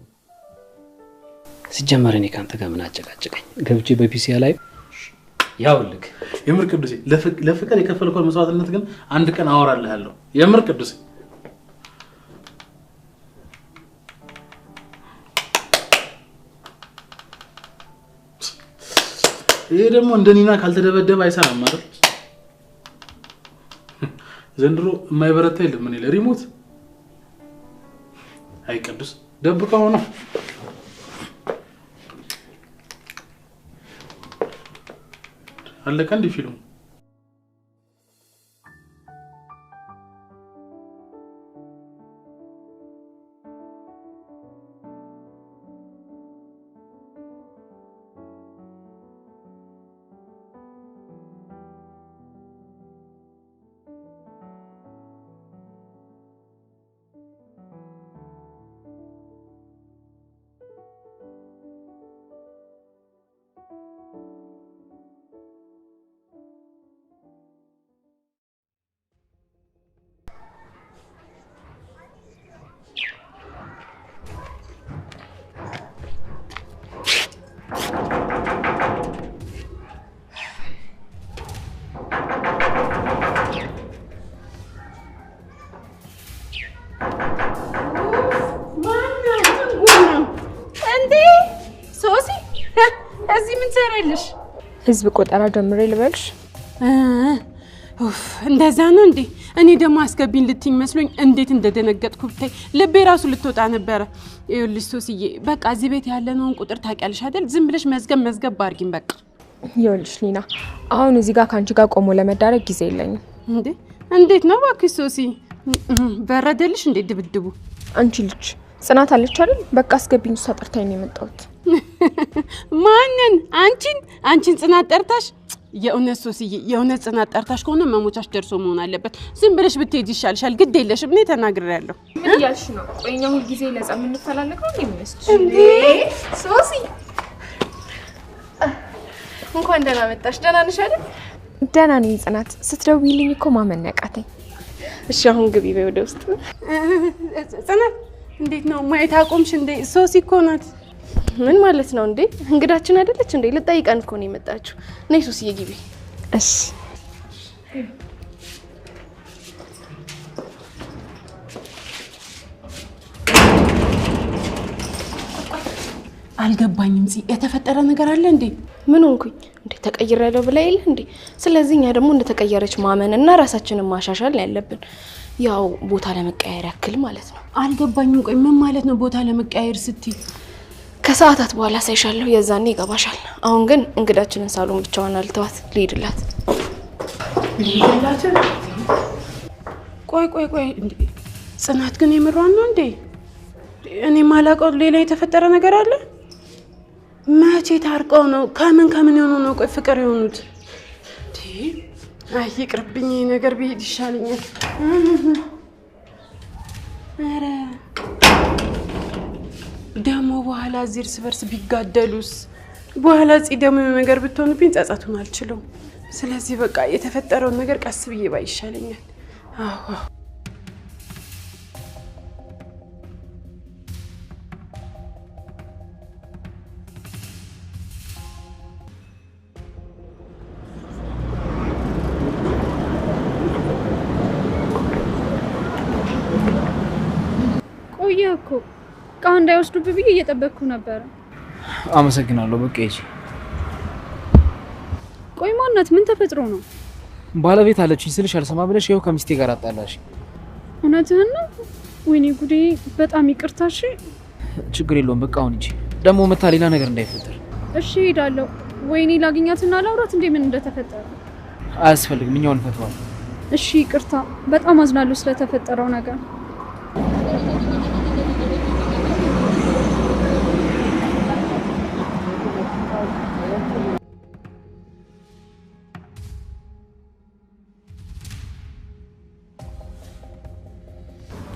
ሲጀመር እኔ ካንተ ጋር ምን አጨቃጨቀኝ? ገብቼ በፒሲ ላይ ያውልክ። የምር ቅዱሴ ለፍቅር የከፈልከውን መስዋዕትነት ግን አንድ ቀን አወራልሃለሁ። የምር ቅዱሴ ይሄ ደግሞ እንደኒና ካልተደበደበ አይሰራም አይደል? ዘንድሮ የማይበረታ የለም። እኔ ለሪሞት አይ ቅዱስ ደብቀው ነው። አለቀ እንዴ ፊልሙ? ህዝብ ቆጠራ ጀምሬ ልበልሽ? ኡፍ እንደዛ ነው እንዴ? እኔ ደግሞ አስገቢኝ ልትይኝ መስሎኝ እንዴት እንደደነገጥኩ ብታይ፣ ልቤ ራሱ ልትወጣ ነበረ። ይኸውልሽ ሶስዬ፣ በቃ እዚህ ቤት ያለነውን ቁጥር ታውቂያለሽ አይደል? ዝም ብለሽ መዝገብ መዝገብ አድርጊኝ በቃ። ይኸውልሽ ሊና፣ አሁን እዚህ ጋር ከአንቺ ጋር ቆሞ ለመዳረግ ጊዜ የለኝም። እንዴ እንዴት ነው እባክሽ ሶሲ፣ በረደልሽ እንዴ ድብድቡ? አንቺ ልጅ ጽናት አለች አይደል? በቃ አስገቢኝ፣ እሷ ጠርታኝ ነው የመጣሁት። ማንን? አንቺን? አንቺን ጽናት ጠርታሽ? የእውነት ሶስዬ፣ የእውነት ጽናት ጠርታሽ ከሆነ መሞቻሽ ደርሶ መሆን አለበት። ዝም ብለሽ ብትሄጂ ይሻልሻል። ግድ የለሽም፣ እኔ ተናግሬያለሁ። ምን እያልሽ ነው? ቆይ እኛ ሁልጊዜ ለጸብ የምንፈላለገው እንዴ የሚመስልሽ? እንዴ ሶሲ፣ እንኳን ደህና መጣሽ። ደህና ነሽ አይደል? ደህና ነኝ ጽናት። ስትደውይልኝ እኮ ማመን ያቃተኝ። እሺ አሁን ግቢ በይ ወደ ውስጥ። ጽናት እንዴት ነው ማየት አቆምሽ እንዴ? ሶሲ እኮ ናት። ምን ማለት ነው እንዴ? እንግዳችን አይደለች እንዴ? ልጠይቀን እኮ ነው የመጣችው። ነይ ሶሲዬ ግቢ። እሺ አልገባኝም። ጽ የተፈጠረ ነገር አለ እንዴ? ምን ሆንኩኝ እንዴ? ተቀይሬያለሁ ብላ የለ እንዴ? ስለዚህ እኛ ደግሞ እንደተቀየረች ማመን እና ራሳችንን ማሻሻል ነው ያለብን። ያው ቦታ ለመቀየር ያክል ማለት ነው። አልገባኝም። ቆይ ምን ማለት ነው ቦታ ለመቀየር ስትይ? ከሰዓታት በኋላ ሳይሻለሁ የዛኔ ይገባሻል። አሁን ግን እንግዳችንን ሳሎን ብቻዋን አልተዋት፣ ልሂድላት። ልሂድላት? ቆይ ቆይ ቆይ፣ እንዴ ጽናት ግን የምሯን ነው እንዴ? እኔ ማላውቀው ሌላ የተፈጠረ ነገር አለ? መቼ ታርቀው ነው? ከምን ከምን የሆኑ ነው ቆይ ፍቅር የሆኑት? አይ ይቅርብኝ፣ ይሄ ነገር ብሄድ ይሻለኛል። ኧረ ደግሞ በኋላ እዚህ እርስ በርስ ቢጋደሉስ? በኋላ ጽ ደግሞ የሆነ ነገር ብትሆንብኝ ጸጸቱን አልችለውም። ስለዚህ በቃ የተፈጠረውን ነገር ቀስ ብዬ ባይ ይሻለኛል። አዎ ቆየህ እኮ እቃ እንዳይወስዱብህ ብዬ እየጠበቅኩ ነበር። አመሰግናለሁ። በቃ ሂጂ። ቆይ ማናት? ምን ተፈጥሮ ነው? ባለቤት አለችኝ ስልሽ አልሰማ ብለሽ ይኸው ከሚስቴ ጋር አጣላሽ። እውነትህን ነው? ወይኔ ጉዴ! በጣም ይቅርታ። እሺ ችግር የለውም። በቃ አሁን ሂጂ። ደግሞ መታ ሌላ ነገር እንዳይፈጠር። እሺ እሄዳለሁ። ወይኔ ላግኛትና ላውራት እንዴ ምን እንደተፈጠረ። አያስፈልግም፣ እኛው እንፈተዋለን። እሺ ይቅርታ፣ በጣም አዝናለሁ ስለተፈጠረው ነገር።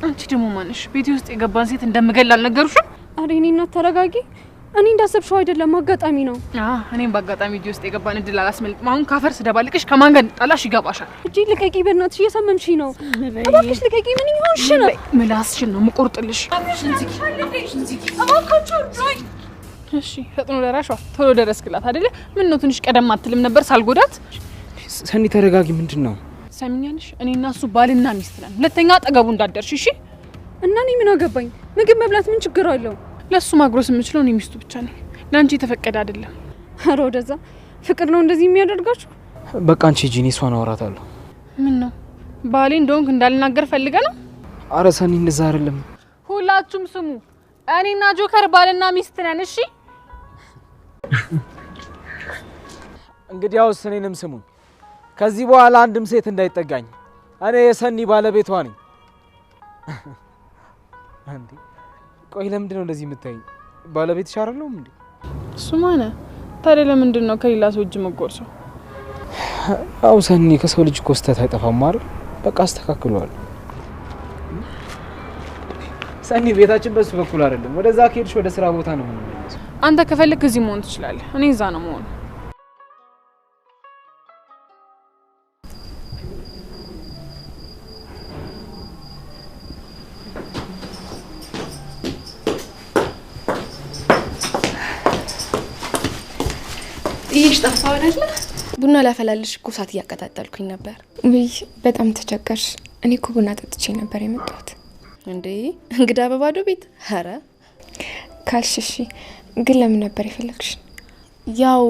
አንቺ ደግሞ ማንሽ? ቤቴ ውስጥ የገባን ሴት እንደምገል አልነገሩሽም? አረ የኔ እናት ተረጋጊ። እኔ እንዳሰብሽው አይደለም፣ አጋጣሚ ነው። እኔም በአጋጣሚ እጄ ውስጥ የገባን እድል አላስመልጥም። አሁን ካፈር ስደባልቅሽ ከማን ጋር ጣላሽ ይገባሻል። እጄ ልቀቂ፣ በእናትሽ እየሰመምሽኝ ነው። እባክሽ ልቀቂ። ምን ይሆንሽ ነው? ምላስሽን ነው የምቆርጥልሽ። እሺ ፈጥኖ ደራሿ ቶሎ ደረስክላት አይደለ? ምን ነው ትንሽ ቀደም አትልም ነበር ሳልጎዳት? ሰኒ ተረጋጊ። ምንድን ነው? ሰሚኛለሽ? እኔና እሱ ባልና ሚስት ነን። ሁለተኛ አጠገቡ እንዳትደርሽ እሺ? እና እኔ ምን አገባኝ? ምግብ መብላት ምን ችግር አለው? ለሱ ማጉረስ የምችለው እኔ ሚስቱ ብቻ ነኝ። ለአንቺ የተፈቀደ አይደለም። ኧረ ወደዛ ፍቅር ነው እንደዚህ የሚያደርጋችሁ? በቃ አንቺ ሂጂ፣ እኔ እሷን አወራታለሁ። ምን ነው ባሌ እንደሆንክ እንዳልናገር ፈልገ ነው? አረ ሰኒ እንደዛ አይደለም። ሁላችሁም ስሙ፣ እኔና ጆከር ባልና ሚስት ነን። እሺ እንግዲያውስ እኔንም ስሙኝ። ከዚህ በኋላ አንድም ሴት እንዳይጠጋኝ። እኔ የሰኒ ባለቤቷ ነኝ። እንዴ ቆይ ለምንድን ነው እንደዚህ የምታይኝ? ባለቤትሽ አይደለሁም እንዴ? እሱ ማነ ታዲያ ለምንድን ነው ከሌላ ሰው እጅ መጎርሰው? አው ሰኒ፣ ከሰው ልጅ እኮ ስህተት አይጠፋም አይደል? በቃ አስተካክለዋለሁ። ሰኒ፣ ቤታችን በሱ በኩል አይደለም። ወደዛ ከሄድሽ ወደ ስራ ቦታ ነው የምንመለሰው። አንተ ከፈለክ እዚህ መሆን ትችላለህ። እኔ እዛ ነው መሆን። ጥዬሽ ጠፋሁ አይደለ? ቡና ላፈላልሽ እኮ እሳት እያቀጣጠልኩኝ ነበር። ውይ በጣም ተቸገርሽ። እኔ እኮ ቡና ጠጥቼ ነበር የመጣሁት። እንዴ እንግዳ በባዶ ቤት? ኧረ ካልሽ እሺ። ግን ለምን ነበር የፈለግሽ? ያው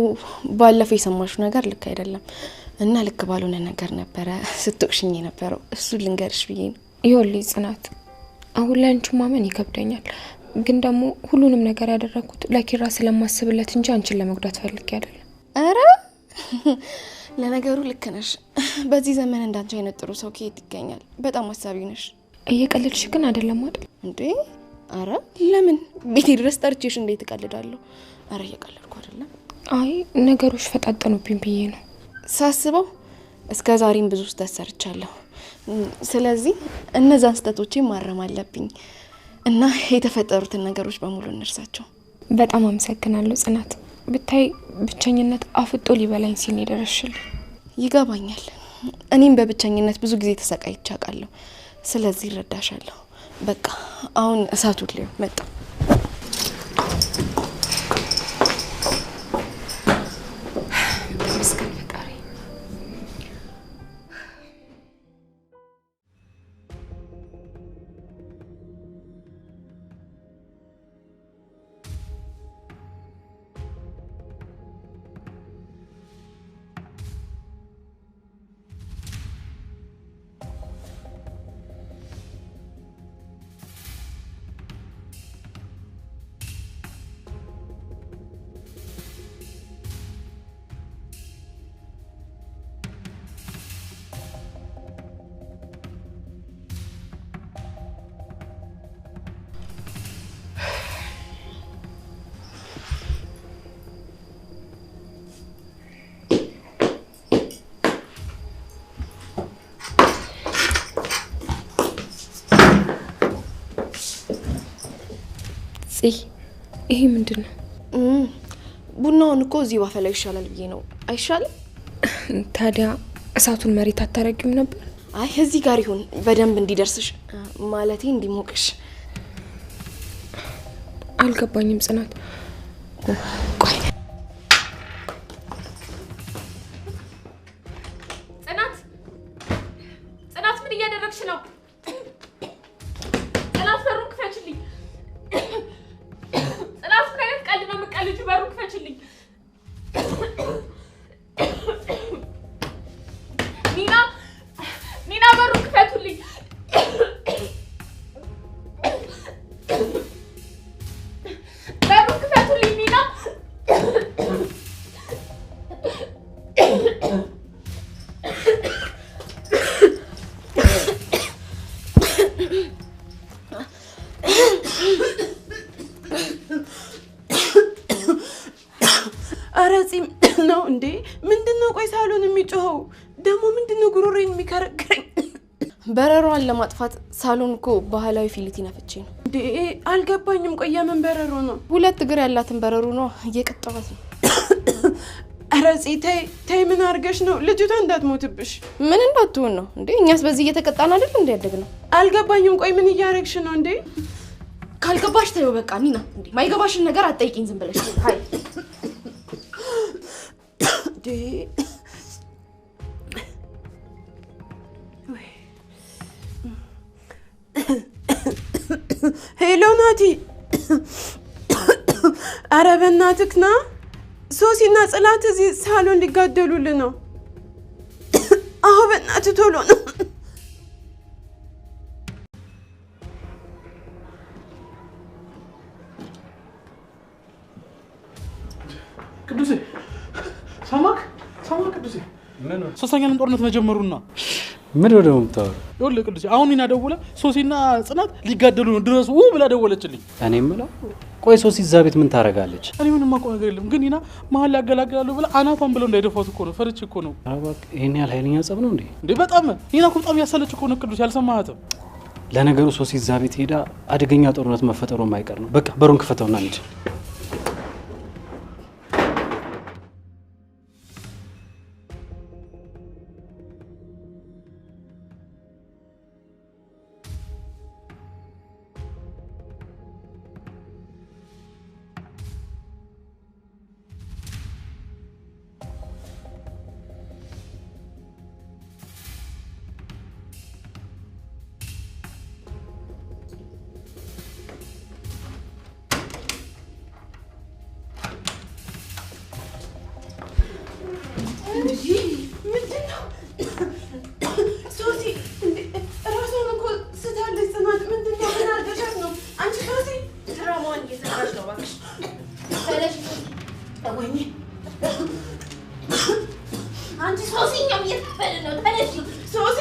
ባለፈው የሰማሽው ነገር ልክ አይደለም እና ልክ ባልሆነ ነገር ነበረ ስትወቅሽኝ የነበረው። እሱን ልንገርሽ ብዬ ነው። ይኸውልሽ ጽናት፣ አሁን ላይ አንቺን ማመን ይከብደኛል። ግን ደግሞ ሁሉንም ነገር ያደረኩት ለኪራ ስለማስብለት እንጂ አንቺን ለመጉዳት ፈልጌ አይደለም። ኧረ ለነገሩ ልክ ነሽ። በዚህ ዘመን እንዳንቺ አይነት ጥሩ ሰው ከየት ይገኛል? በጣም አሳቢ ነሽ። እየቀለድሽ ግን አይደለም አይደል? እንዴ አረ ለምን ቤቴ ድረስ ጠርቼሽ እንዴት እቀልዳለሁ? አረ እየቀለድኩ አይደለም። አይ ነገሮች ፈጣጠኑብኝ ብዬ ነው። ሳስበው እስከ ዛሬም ብዙ ስህተት ሰርቻለሁ። ስለዚህ እነዛን ስህተቶቼ ማረም አለብኝ እና የተፈጠሩትን ነገሮች በሙሉ እንርሳቸው። በጣም አመሰግናለሁ ጽናት። ብታይ ብቸኝነት አፍጦ ሊበላኝ ሲል ነው የደረስሽልኝ። ይገባኛል። እኔም በብቸኝነት ብዙ ጊዜ ተሰቃይቼ አውቃለሁ። ስለዚህ እረዳሻለሁ። በቃ አሁን እሳቱ ሊው መጣ። ተመስገን ፈጣሪ። ይሄ ምንድን ነው? ቡናውን እኮ እዚህ ባፈላው ይሻላል ብዬ ነው። አይሻልም? ታዲያ እሳቱን መሬት አታረጊውም ነበር? አይ እዚህ ጋር ይሁን፣ በደንብ እንዲደርስሽ ማለቴ እንዲሞቅሽ። አልገባኝም ጽናት። ቆይ ጽናት፣ ጽናት ምን እያደረግሽ ነው? ጽናት በሩን ክፈችልኝ። ጽናት ምን አይነት ቀልድ ነው የምትቀልጂው? በሩን ክፈችልኝ። ኒና፣ ኒና በሩን ክፈቱልኝ። በሩን ክፈቱልኝ ኒና። ኧረ ፂም ነው እንዴ? ምንድነው? ቆይ ሳሎን የሚጮኸው ደግሞ ምንድነው? ጉሮሮዬን የሚከረክረኝ። በረሯን ለማጥፋት ሳሎን እኮ ባህላዊ ፊሊቲ ነፍቼ ነው። እንዴ አልገባኝም። ቆይ የምን በረሮ ነው? ሁለት እግር ያላትን በረሮ ነው፣ እየቀጣኋት ነው። ኧረ ጽ ተይ ተይ፣ ምን አድርገሽ ነው? ልጅቷ እንዳትሞትብሽ። ምን እንዳትሆን ነው እንዴ? እኛስ በዚህ እየተቀጣን አይደል እንዴ ያደግነው? አልገባኝም። ቆይ ምን እያደረግሽ ነው እንዴ? ካልገባሽ ተይው በቃ ኒና። እንዴ ማይገባሽን ነገር አትጠይቂኝ ዝም ብለሽ። ሃይ እንዴ Hello ናቲ፣ ኧረ በእናትህ ና። ሶሲና ጽላት እዚህ ሳሎን ሊጋደሉልን ነው። አዎ በእናትህ ቶሎ ነው። ቅዱሴ ሰማክ ሰማክ ቅዱሴ ሶስተኛውን ጦርነት መጀመሩና ምን ወደ ምታወሩ? ይኸውልህ ቅዱሴ አሁን ኒና ደውላ ሶሲና ጽናት ሊጋደሉ ነው ድረሱ ብላ ደወለችልኝ። እኔ የምለው ቆይ ሶሲ እዛ ቤት ምን ታደርጋለች? እኔ ምንም የማውቀው ነገር የለም፣ ግን ኒና መሀል ያገላግላሉ ብላ አናቷን ብለው እንዳይደፋት እኮ ነው፣ ፈርቼ እኮ ነው። ኧረ እባክህ ይሄን ያህል ኃይለኛ ጸብ ነው እንዴ? እንዴ በጣም ኒና እኮ በጣም ያሰለች እኮ ነው ቅዱሴ፣ አልሰማሃትም? ለነገሩ ሶሲ እዛ ቤት ሄዳ አደገኛ ጦርነት መፈጠሩ የማይቀር ነው። በቃ በሩን ክፈተውና እንሂድ። ሶሲ ራሷን እኮ ስታለች ጽናት። ምንድን ነው? ምን አድርገሻት ነው አንቺ? ሶሲ ድራማዋን እየሰራች ነው እባክሽ። ተነሽ ሶሲ። ወይኔ አንቺ ሶሲ፣ እኛም እየከፈልን ነው። ተነሽ ሶሲ።